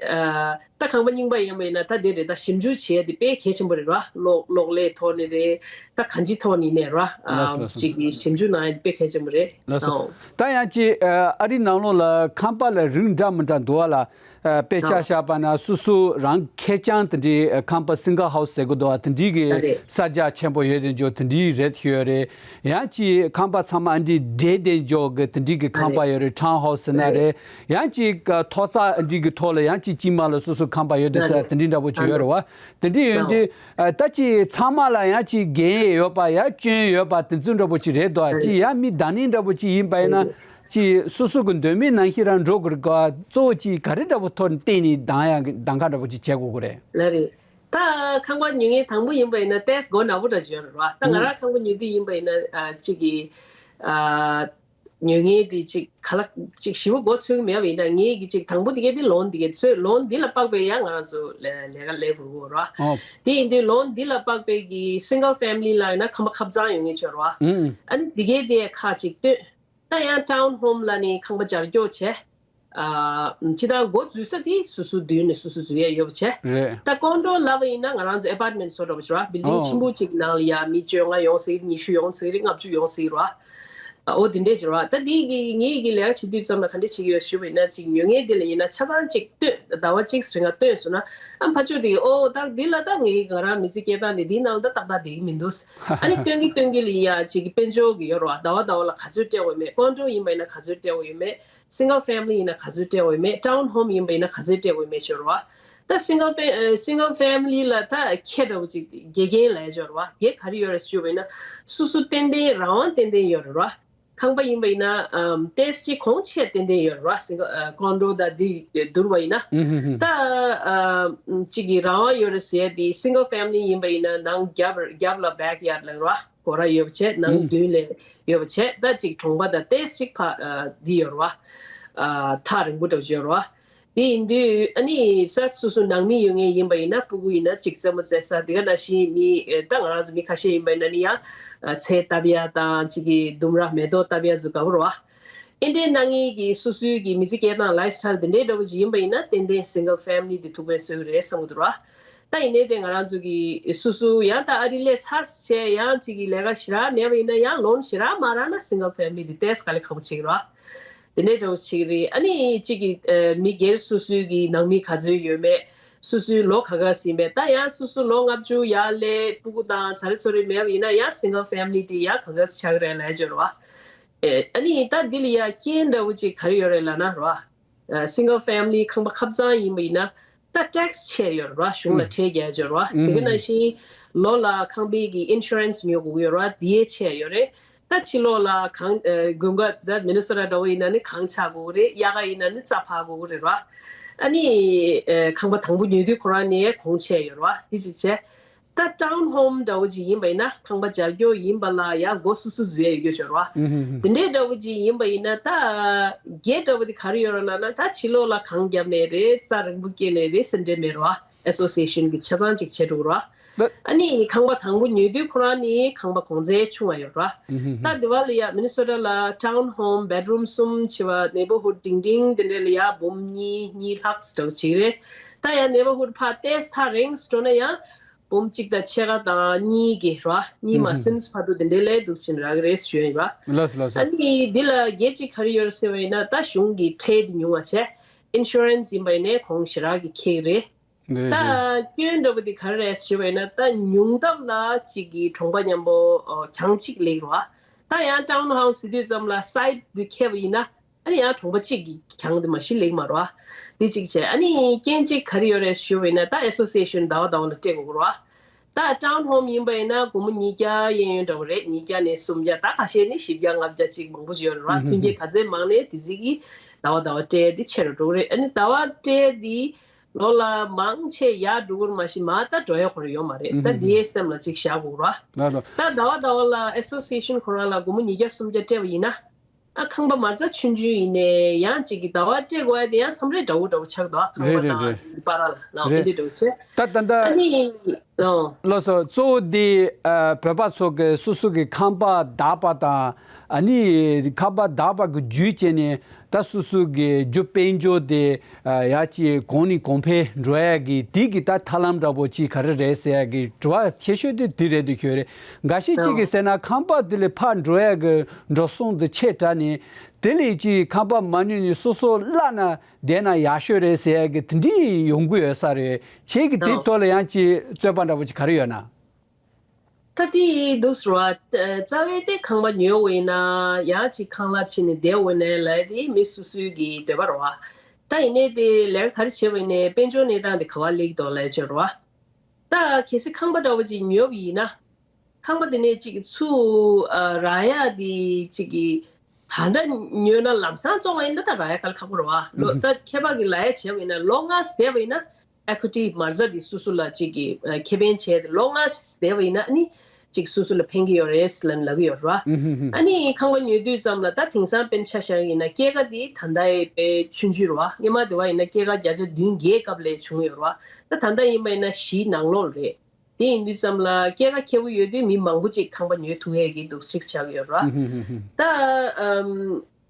ཨ་ད་ཁང་པ་རྙིང་པ་ཡིན་པ་ཡིན་ན་ད་དེ་རེད། ད་ཞིབ་འཇུག་བྱས་ཏེ་དཔེ་གལ་ཆེན་པོ་རེད་ར། གློག་གློག་ཀླད་ཐོག་ནས་རེད། ད་གང་ཅིའི་ཐོག་ནས་ནས་ར། ལགས་སོ་ལགས་སོ། གཅིག་གི་ཞིབ་འཇུག་གནང་ཡ་དེ་དཔེ་གལ་ཆེན་པོ་རེད། ལགས་སོ། ཨོ། ད་ཡང་གཅིག་ཨ་རི་ནང་ལོགས་ལ་ཁང་པ་ལ་རིགས་འདྲ་མི་འདྲ་འདུག་བ་ལ། ཨ་དཔེ་ཆ་ཨོ། བཞག་པ་ན་སོ་སོ་རང་ཁེར་རྐྱང་དེ་འདྲའི་ཨ་ཁང་པ་སིང་གལ་ཧའུ་སི་ཟེར་གི་འདུག་བ། དེ་འདྲའི་གི་ཨ་རེད། ས་རྒྱ་ཆེན་པོ་ཡོད་དེ་འཇོག་དེ་འདྲའི་རེད་ཡོད་རེད། ཡང་གཅིག་ཁང་པ་ཚང་མ་ཨ་འདྲའི་སྦྲེལ་དེ་འཇོག་གི་དེ་འདྲའི་གི་ཨ་ཁང་པ་རེད། ཡོད་རེད། ཊའུན་ཧའུ་སི་ཟེར་ན་ཨ་རེད། རེད། ཡང་གཅིག་ཨ་ཐོག་རྩེག་ཨ་འདྲའི་གི་ཐོག་ལ་ཡང་གཅིག་གཅིག་མ་ལ་སོ་སོ་ཁང་པ་ཡོད་དེ་ཨ་ས་རེད། དེ་འདྲའི་འདྲ་པོ་ཅིག་ཨ་ཡོད་རེད་རེད། བ། དེ་འདྲའི་ཡོད་ཨ་དུས་ཨ་ད་ཅིག་ཚང་མ་ལ་ཡང་ཅིག་འགན་ཡོད་པ་ཡང་སྐྱོན་ཡོད་པ་དེ་ཚོ་འདྲ་པོ་ཅིག་རེད་དོ། ཨ་ཅིག་ཡང་མི་བདག་གཉེར་འདྲ་པོ་ཅིག་ཡིན་པ་ཡིན་ན་ཅིག་སོ་སོ་གི་འདོད་མོས་ནང་བཞིན་རང་འགྲོ་དགོས་རེད་ག་གཙོ་བོ་ཅིག་ག་རེ་འདྲ་པོ་ཐོག་ནས་བལྟས་ནས་འདང་ཡང་འདང་ཁ་འདྲ་པོ་ཅིག་བྱེད་དགོས་ཀྱི་རེད། ལགས་རེད། ད་ཁང་པ་ཉོ་མཁན་དང་པོ་ཡིན་པ་ཡིན་ན་ཏོག་ཙམ་མགོ་ནག་པོ་འདྲ་ཅིག་ཡོད་རེད་བ། ད་ང་ཨུ་རང་ཁང་པ་ཉོ་དུས་ཡིན་པ་ཡིན་ན་ཨ་ཅིག་གི་ཨ། ཉོ་མཁན་དེ་ཅིག་ག་ལ་ཅིག་ཞེ་པོ་མགོ་ཚོས་ཀྱི་མེད་པ་ཡིན་ན་ངེད་ཀྱི་ཅིག་དང་པོ་དེ་གས་དེ་ལོན་དེ་གས་ཚོས་ལོན་འདི་ལ་དཔག་པའི་ཡང་ང་རང་ཚོ་ལས་ལས་ཀ་ལས་དགོས་རེད་བ། ཨོ། དེ་ཡིན་དུས་ལོན་འདི་ལ་དཔག་པའི་གི་སིང་གལ་ཕེ་མི་ལི་ལ་ཡིན་ན་ཁང་པ་ཁབ་གཙང་ཡོད་མཁན་ཆོག་རེད་བ། ཨུ། ཨ་ནི་དེ་གས་དེ་ཁ་ཅིག་སྟོན། ད་ཡང་ཊའུན་ཧོམ་ལ་ནི་ཁང་པ་སྦྱར་སྐྱོག་བྱས། ཨ་ཕྱི་ཐང་འགོ་འཛུལ་ས་དེ་སོ་སོ་མདུན་ནས་སོ་སོ་འཛུལ་ཡ་ཡོད་པ་བྱས། རེད། ད་ཀོན་ཌོ་ལབ་པ་ཡིན་ན་ང་རང་ཚོ་ཨེ་པར་ཊི་མེན་ཊི་བཟོ་འདྲ་པོ་ཞིག་རེད་བ། བིལ་ཌིང་ཨོ། ཆེན་པོ་གཅིག་ནང་ལ་ཡ་མི་བཅོ་ལྔ་ཡོང་སྲིད་ཉི་ཤུ་ཡོང་སྲིད་ལྔ་བཅུ་ཡོང་སྲིད་རེད་བ། ཨོ་དེ་འདྲས་ཞིག་རེད་བ། ད་དེ་གི་ངེད་ཀྱི་ལས་ཀ་བྱེད་དུས་ཙམ་ལ་ག་འདྲས་བྱེད་ཀྱི་ཡོད་ཞུས་པ་ཡིན་ན་ཅིག་ཉོ་མཁན་དེ་ལ་ཡིན་ན་ཆ་ཚང་ཅིག་སྟོན། ཟླ་བ་གཅིག་རིང་ལ་སྟོན་སོང་ན་ཨ་ཕར་ཕྱོགས་དེ་གི་ཨོ་ད་འདི་ལ་ད་ངེད་ཀྱི་ང་རང་མི་ཚེ་སྐྱེལ་སྟངས་དེ་འདི་ནང་ལ་ད་ཏག་ཏག་བསྡད་ཀྱི་མི་འདུག་ཨ་ནི་སྟོན་གི་སྟོན་གི་ལ་ཡ་ཅིག་གི་དཔལ་འབྱོར་གི་ཡོད་རེད་བ། ཟླ་བ་ཟླ་བ་ལ་ག་ཚོད་སྤྲད་དགོས་མེད། ཀོན་ཌོ་ཡིན་པ་ཡིན་ན་ག་ཚོད་སྤྲད་དགོས་ཡོད་མེད། སིང་གལ་ཕེ་མི་ལི་ཡིན་ན་ག་ཚོད་སྤྲད་དགོས་ཡོད་མེད། ཊའུན་ཧོམ་ཡིན་པ་ཡིན་ན་ག་ཚོད་སྤྲད་དགོས་ཡོད་མེད་ཤོར་བ། ད་སིང་གལ་ཕེ་ཨ་སིང་གལ་ཕེ་མི་ལི་ལ་ད་ཁེ་འདྲ་བོ་ཅིག་དགེ་རྒན་ལ་ཤོར་བ། དེ་ག་རེ་ཡོད་རེད་ཞུས་པ་ཡིན་ན་སོ་སོ་ཏན་ཏན་རང་དབང་ཏན་ཏན་ཡོད་རེད་བ། ཁང་པ་ཡིན་པ་ཡིན་ན་ཨམ་ཏོག་ཙམ་གོང་ཆེ་ཏན་ཏན་ཡོད་རེད་བ། སིང་གལ་ཨ་ཀོན་ཌོ་དང་དེ་བསྡུར་བ་ཡིན་ན། ཨུ་ཧུ་ཧུ། ད་ཨམ་ཅིག་གི་རང་དབང་ཡོད་རེད་ཟེར་ཡ་དེ་སིང་གལ་ཕེ་མི་ལི་ཡིན་པ་ཡིན་ན་ནང་རྒྱབ་རྒྱབ་ལ་བེག་ཡར་ཌི་ལ་རེད་བ། སྒོ་ར་ཡོད་པ་བྱས་ནང་ཨུ། མདུན་ལ་ཡོད་པ་བྱས་ད་ཅིག་གྲོང་པ་དང་ཏོག་ཙམ་ཕ་ཨ་འདི་ཡོད་རེད་བ། ཨ་ཐག་རིང་པོ་འདྲ་བོ་ཅིག་ཡོད་རེད་བ། དེ་ཡིན་དུས་ཨ་ནི་ས་སོ་སོ་ནང་མི་ཡོད་མཁན་ཡིན་པ་ཡིན་ན་སྤུ་གུ་ཡིན་ན་ཅིག་རྩེད་མོ་རྩེ་ས་དེ་ག་ནང་བཞིན་མི་ཨེ་ད་ང་རང་ཚོ་མི་ཁ་ཤས་ཡིན་པ་ཡིན་ན་ནི་ཡང་ཨ་ཚལ་བཏབ་ཡ་དང་ཅིག་གི་ལྡུམ་ར་མེ་ཏོག་བཏབ་ཡ་ཚོ་དགའ་པོ་རེད་བ། ཨེ་འདྲའི་གནང་མཁན་གྱི་སོ་སོའི་གི་མི་ཚེ་སྐྱེལ་སྟངས་ལའིཕ་སི་ཊའིལ་དེ་འདྲའི་འདྲ་བོ་ཅིག་ཡིན་པ་ཡིན་ན་ཏན་ཏན་སིང་གལ་ཕེ་མི་ལི་དེ་ཐུགས་ཕན་གསོས་ཀྱི་རེད་བསམ་གྱི་འདུག་ར། ད་ཡིན་ནའི་དེ་ང་རང་ཚོ་གི་སོ་སོ་ཡང་ད་ཨ་རི་སླེབས་ཚར་བྱས་ཡང་ཅིག་གི་ལས་ཀ་ཞེ་དྲག་མེད་པ་ཡིན་ན་ཡང་ལོན་ཞེ་དྲག་མ་རག་ན་སིང་གལ་ཕེ་མི་ལི་དེ་ཏོག་ཙམ་དཀའ་ལས་ཁག་པོ་ཅིག་ར། དེ་འདྲའི་འདྲ་བོ་ཅིག་རེད། ཨ་ནི་ཅིག་གི་ཨ་མི་སྒེར་སོ་སོའི་གི་ནང་མི་ག་ཚོད་ཡོད་མེད། སོ་སོའི་ལོ་ག་ག་ཟིན་མེད། ད་ཡང་སོ་སོ་ལོ་ལྔ་བཅུ་ཡར་སླེབས་སྤུ་གུ་དང་ཚ་རེ་ཚོ་རེ་མེད་པ་ཡིན་ན་ཡང་སིང་གལ་ཕེ་མི་ལི་དེ་ཡང་ག་ག་ཆགས་ཀྱི་རེད་ལབ་ཡ་ཅིག་ཡོད་རེད་བ། ཨེ་ཨ་ནི་ད་འདི་ལ་ཡ་རྐྱེན་འདྲ་བོ་ཅིག་ག་རེ་ཡོད་རེད་ལབ་ན་རེད་བ། ཨ་སིང་གལ་ཕེ་མི་ལི་ཁང་པ་ཁབ་གཙང་ཡིན་པ་ཡིན་ན་ད་ཊེག་སི་ཆད་ཡོད་རེད་བ། གཞུང་ལ་ཁྲལ་རྒྱག་ཡ་ཡོད་རེད་བ། དེ་ག་ནང་བཞིན་ལོ་ལ་ཁང་པའི་གི་ཨིན་ཤུ་རན་སི་ཉོ་དགོས་ཀྱི་ཡོད་རེད་བ། དེའི་ཆད་ཡོད་རེད། ད་ཕྱི་ལོགས་ལ་གང་ཨ་དགུན་ཁ་ད་མི་ནི་སོ་ཊ་འདྲ་བོ་ཡིན་ན་ནི་གངས་ཆགས་དགོས་ཀྱི་རེད། དབྱར་ཁ་ཡིན་ན་ནི་རྩྭ་ཕར་དགོས་ཀྱི་རེད་བ། ཨ་ནི་ཨ་ཁང་པ་དང་པོ་ཉོ་དུས་ཁོ་རང་ནས་གོང་ཆད་ཡོད་རེད་བ། དེ་གཅིག་བྱས། ད་ཊའུན་ཧོམ་འདྲ་བོ་ཅིག་ཡིན་པ་ཡིན་ན་ཁང་པ་སྦྱར་སྐྱོག་ཡིན་པ་ལ་ཡང་སྒོ་སོ་སོ་འཛུལ་ཡ་ཡོད་རྒྱུ་ཤོར་བ། ཨུ་ཧུ་ཧུ། དེ་འདྲའི་འདྲ་བོ་ཅིག་ཡིན་པ་ཡིན་ན་ད་སྒེར་འདྲ་བོ་དེ་ག་རེ་ཡོད་རེད་ལབ་ན་ད་ཕྱི་ལོགས་ལ་གངས་བརྒྱབ་ནའི་རེད། རྩྭ་རིང་པོ་སྐྱེས་ནའི་རེད་ཟེར་འདྲ་མེད་རེད་བ། ཨེ་སོ་སི་ཨེ་ཤན་གྱི་ཆ་ཚང་ཅིག་བྱེད་འགྲོ་གི་རེད་བ། ད་ཨ་ནི་ཁང་པ་དང་པོ་ཉོ་དུས་ཁོ་རང་ནི་ཁང་པ་གོང་ཚད་ཆུང་བ་ཡོད་རེད་བ། ཨུ་ཧུ་ཧུ། ད་དེ་བ་ལ་ཡ་མི་ནི་སོ་ཊ་ལ་ཊའུན་ཧོམ་བེད་རུམ་གསུམ་བྱས་པ་ནེ་བར་ཧུཌ་འབྲིང་འབྲིང་དེ་འདྲ་ལ་ཡ་འབུམ་གཉིས་གཉིས་ལྷག་ཙམ་འདྲ་བོ་ཅིག་རེད། ད་ཡང་ནེ་བར་ཧུཌ་ཕར་ཏོག་ཙམ་ཐག་རིང་ཙམ་འགྲོ་ན་ཡང་འབུམ་གཅིག་དང་ཕྱེད་ཀ་དང་གཉིས་ཀྱི་ར་གཉིས་མ་ཟིན་བར་དུ་དེ་འདྲའི་ལས་འདུག་ཕྱིན་རག་གི་རེད་ཞུ་ཡ་ཡིན་པ། ལགས་སོ་ལགས་སོ། ཨ་ནི་འདི་ལ་སྒེར་གཅིག་ག་རེ་ཡོད་རེད་ཟེར་བ་ཡིན་ན་ད་གཞུང་གི་ཁྲལ་འདི་ཉུང་བ་བྱས། ཨིན་ཤུ་རན་སི་ཡིན་པ་ཡིན་ནའི་གོང་ཞེ་དྲག་གི་འཁྱེར་གི་རེད། རེད་ད་རེད། སྐྱོན་འདྲ་པོ་འདི་ག་རེ་རེད་ཞེས་པ་ཡིན་ན་ད་ཉུང་མཐའ་ལ་གཅིག་གི་གྲོང་པ་མཉམ་པོ་ཨོ་གྱང་གཅིག་ལེགས་རེད་བ། ད་ཡང་ཊའུན་ཧའུ་སི་ཟེར་དུས་ཙམ་ལ་སའིཊ་འདི་འཁྱེར་བ་ཡིན་ན། ཨ་ནི་ཡང་གྲོང་པ་གཅིག་གི་གྱང་དེ་མ་གཞི་ལེགས་མ་རེད་བ། དེ་གཅིག་བྱས་ཨ་ནི་རྐྱེན་གཅིག་ག་རེ་ཡོད་རེད་ཞུ་བ་ཡིན་ན་ད་ཨེ་སོ་སི་ཨེ་ཤན་ཟླ་བ་ཟླ་བ་ལ་སྤྲད་དགོས་ཀྱི་རེད་བ། ད་ཊའུན་ཧོམ་ཡིན་པ་ཡིན་ན་སྒོར་མོ་ཉིས་བརྒྱ་གཡས་གཡོན་འདྲ་བོ་རེད། ཉིས་བརྒྱ་ནས་སུམ་བརྒྱ། ད་ཁ་ཤས་ནི་བཞི་བརྒྱ་ལྔ་བརྒྱ་ཅིག་མང་པོ་ཅིག་ཡོད་རེད་བ། ཨུ་ཧུ་མཐུན་རྐྱེན་ཧུ། ག་ཚད་མང་ནས་དེ་ཟིག་གི་ཟླ་བ་ཟླ་བ་སྤྲད་དེ་ཆེ་རུ་འགྲོ་གི་རེད། ཨ་ནི་ཟླ་བ་སྤྲད་དེ་ལོ་ལ་མང་ཆེ་ཡར་འགྲོ་གི་རེད་མ་གཞི་མར་ད་འགྲོ་ཡ་ཁོ་རང་ཡོད་མ་རེད། ཨུ་ད་ཧུ་དེའི་ཧུ། སེམས་ལ་ཅིག་བཞག་དགོས་རེད་བ། ལགས་སོ། ད་ཟླ་བ་ཟླ་བ་ལ་ཨེ་སོ་སི་ཨེ་ཤན་ཁོ་རང་ལ་སྒོར་མོ་ཉིས་བརྒྱ་སུམ་བརྒྱ་སྤྲད་པ་ཡིན་ན། ཨ་ཁང་པ་མ་རྩ་ཆུང་ཆུང་ཡིན་ནའི་ཡང་གཅིག་གི་ཟླ་བ་སྤྲད་དགོས་ཡ་དེ་ཡང་མཚམས་རེ་འདྲ་བོ་འདྲ་བོ་ཆགས་འདུག་ཨ་ཁང་རེད་པ་རེད་དང་རེད། འདི་བར་ལ་ལའོ་རེད། འདི་འདྲ་བོ་བྱས། ད་ད་ད། ཨ་ནི་ ལགས་སོ། གཙོ་བོ་འདི་ཨ་བོད་པ་ཚོ་གི་སོ་སོ་གི་ཁང་པ་བདག་པ་དང་། ཨ་ནི་ཁང་པ་བདག་པ་གི་བརྒྱུད་བྱས་ནས་ད་སོ་སོ་གི་རྒྱུ་དཔལ་འབྱོར་དེ་ཨ་ཡ་ཅིག་གོང་ནས་གོང་འཕེལ་འགྲོ་ཡ་གི་དེ་གི་ད་ཐབས་ལམ་འདྲ་པོ་ཅིག་ག་རེ་རེད་ཟེར་ཡ་གི་དྲི་བ་ཆེ་ཤོས་དེ་དེ་རེད་འདུག་ཤོད་རེད། འགའ་ཤས་ཅིག་གིས་ཟེར་ན་ཁང་པ་དེ་ལས་ཕར་འགྲོ་ཡ་གི་འགྲོ་སོང་དེ་ཆེ་དྲགས་ནས་དེ་ལས་ཅིག་ཁང་པ་མ་ཉོས་ནས་སོ་སོ་བརླག་ན། བསྡད་ན་ཡག་ཤོས་རེད་ཟེར་ཡ་གི་དེ་འདྲའི་ཡོང་གི་ཡོད་ས་རེད། ཁྱེད་ཀྱིས་དེའི་ཐོག་ལ་ཡང་ཅིག་རྩོད་པ་འདྲ་པོ་ཅིག་ག་རེ་ཡོད་ན། ད་དེ་འདུག་ཟེར་བ། རྩ་བའི་དེ་ཁང་པ་ཉོས་འོ་ཡིན་ན་ཡང་ཅིག་ཁང་གླ་ཕྱིན་ནས་བསྡད་འོ་ནས་ལབ་དེ་མི་སོ་སོའི་གི་འདོད་པ་རེད་བ། ད་ཡིན་ནའི་དེ་ལས་ཀ་ག་རེ་བྱེད་པ་ཡིན་ནའི་དཔལ་འབྱོར་གནས་སྟངས་དེ་ག་བ་སླེབས་ཀྱི་འདུག་ལབ་བྱས་རེད་བ། ད་གལ་སྲིད་ཁང་པ་འདྲ་བོ་ཅིག་ཉོས་པ་ཡིན་ན། ཁང་པ་དེ་ནས་ཅིག་ཚུར་ཨ་རག་ཡ་དེ་ཅིག་གི་ད་ལྟ་ཉོས་ན་ལམ་སང་བཙོང་བ་ཡིན་ན་ད་རག་ཡ་དཀའ་ལས་ཁག་པོ་རེད་བ། ལོ་ད་ཁྱད་པར་གྱི་ལབ་ཡ་བྱས་པ་ཡིན་ན་ལོ་ལྔ་བསྡད་པ་ཡིན་ན་ཨེ་ཁུ་ཊི་མ་རྩ་དེ་སོ་སོ་ལ་ཅིག་གི་ཨ་ཁེ་ཕན་བྱས་ཏེ་ལོ་ལྔ་བསྡད་པ་ཡིན་ན་ཨ་ནི་ཅིག་སོ་སོ་ལ་ཕན་གྱི་ཡོད་རེད་ལབ་ལབ་ཀྱི་ཡོད་རེད་བ། ཨ་ནི་ཁང་པ་ཉོ་དུས་ཙམ་ལ་ད་དེང་སང་དཔེར་ཆ་བཞག་ཡིན་ན་སྐྱེད་ཀ་དེ་ད་ལྟ་ཡི་དཔེ་ཆུང་ཆུང་རེད་བ། སྔོན་མ་དེ་བ་ཡིན་ན་སྐྱེད་ཀ་བརྒྱ་ཆ་བདུན་བརྒྱད་སྐབས་ལས་བྱུང་ཡོད་རེད་བ། ད་ད་ལྟ་ཡིན་པ་ཡིན་ན་བཞིའི་ནང་ལོགས་རེད། དེ་ཡིན་དུས་ཙམ་ལ་སྐྱེད་ཀ་ཁེ་པོ་ཡོད་དུས་མི་མང་པོ་ཅིག་ཁང་པ་ཉོས་ཐུབ་ཡས་ཀྱི་འདུག་ཅིག་ཆགས་ཡོད་ར། ད་ཨམ་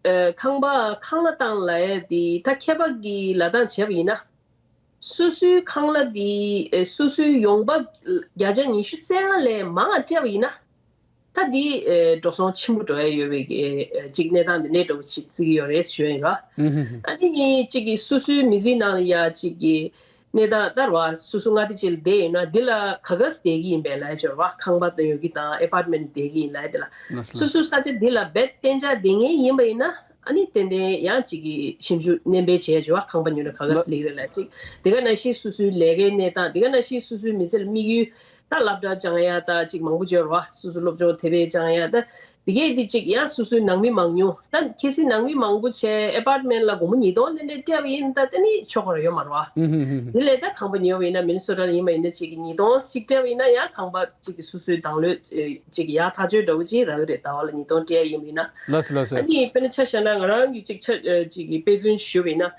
ཨ་ཁང་པ་ཁང་གླ་བཏང་ལབ་ཡས་དེ་ད་ཁྱད་པར་གྱི་ལབ་སྟངས་བྱས་པ་ཡིན་ན། སོ་སོའི་ཁང་གླ་དེ་ཨ་སོ་སོའི་ཡོང་འབབ་བརྒྱ་ཆ་ཉི་ཤུ་རྩ་ལྔ་ལས་མང་བ་སྤྲད་པ་ཡིན་ན། ད་འདི་ཨེ་འགྲོ་སོང་ཆེན་པོ་འགྲོ་ཡ་ཡོད་པའི་གི་ཨེ་ཅིག་གནས་སྟངས་འདི་ནས་འགྲོ་གི་ཅིག་བརྩི་གི་ཡོད་རེད་ཞུ་ཡ་ཡིན་ར། ཨ་ནི་གཉིས་ཅིག་གི་སོ་སོའི་མི་ཚེའི་ནང་ལ་ཡ་ཅིག་གི་གནས་སྟངས་ལྟར་བ་སོ་སོ་མངའ་སྡེ་ཅིག་ལ་བསྡད་ཡོད་ན་འདི་ལ་ག་ག་སེ་བསྡད་ཀྱི་ཡིན་པས་ལབ་ཡ་ཅིག་ཡོད་ར། ཁང་པ་དང་ཡོད་ཀྱི་དང་ཨེ་པར་ཊི་མེན་ཊི་བསྡད་ཀྱི་ཡིན་ལབ་ཡ་འདི་ལ་སོ་སོའི་ས་ཆ་འདི་ལ་རྦད་གཏན་འཇགས་བསྡད་མཁན་ཡིན་པ་ཡིན་ན་ཨ་ནི་ཏན་ཏན་ཡང་ཅིག་གི་ཞིབ་འཇུག་ནན་པོ་བྱས་ཡ་ཅིག་ཡོད་ར། ཁང་པ་ཉོ་ན་ག་ག་སེ་སླེབས་རེད་ལབ་ཅིག་དེ་ག་ནང་བཞིན་སོ་སོའི་ལས་ཀའི་གནས་སྟངས་དེ་ག་ནང་བཞིན་སོ་སོའི་མི་ཚེ་ལ་དམིགས་ཡུལ། ད་སློབ་གྲྭ་སྦྱང་ཡ་ད་ཅིག་མང་པོ་ཅིག་ཡོད་རེད་བ། སོ་སོ་སློབ་སྦྱོང་དེ་བས་སྦྱང་ཡ་ད་དེ་གས་དེ་ཅིག་ཡང་སོ་སོའི་ནང་མི་མང་ཉུང་ད་གལ་སྲིད་ནང་མི་མང་པོ་བྱས་ཨེ་པར་ཊི་མེན་ཊི་ལ་སྒོར་མོ་ཉིས་སྟོང་དེ་འདྲ་སྤྲད་པ་ཡིན་ད་དེ་ནི་ཆོག་གི་རེད་ཡོད་མ་རེད་བ། དེ་ལས་ད་ཁང་པ་ཉོས་པ་ཡིན་ན་མི་ནི་སོ་ཊ་ལ་ཡིན་པ་ཡིན་ན་ཅིག་གི་ཉིས་སྟོང་ཞིག་སྤྲད་པ་ཡིན་ན་ཡང་ཁང་པ་ཅིག་གི་སོ་སོའི་དང་ལོས་ཨེ་ཅིག་ཡག་ཐག་ཆོད་འདྲ་བོ་ཅིག་རག་གི་རེད། ཟླ་བ་ལ་ཉིས་སྟོང་སྤྲད་ཡ་ཡིན་པ་ཡིན་ན། ལགས་སོ་ལགས་སོ། ཨ་ནི་དཔེར་ན་ཆ་བཞག་ན་ང་རང་གི་ཅིག་ཆ་ཨེ་ཅིག་གི་དཔེ་མཚོན་ཞུས་པ་ཡིན་ན།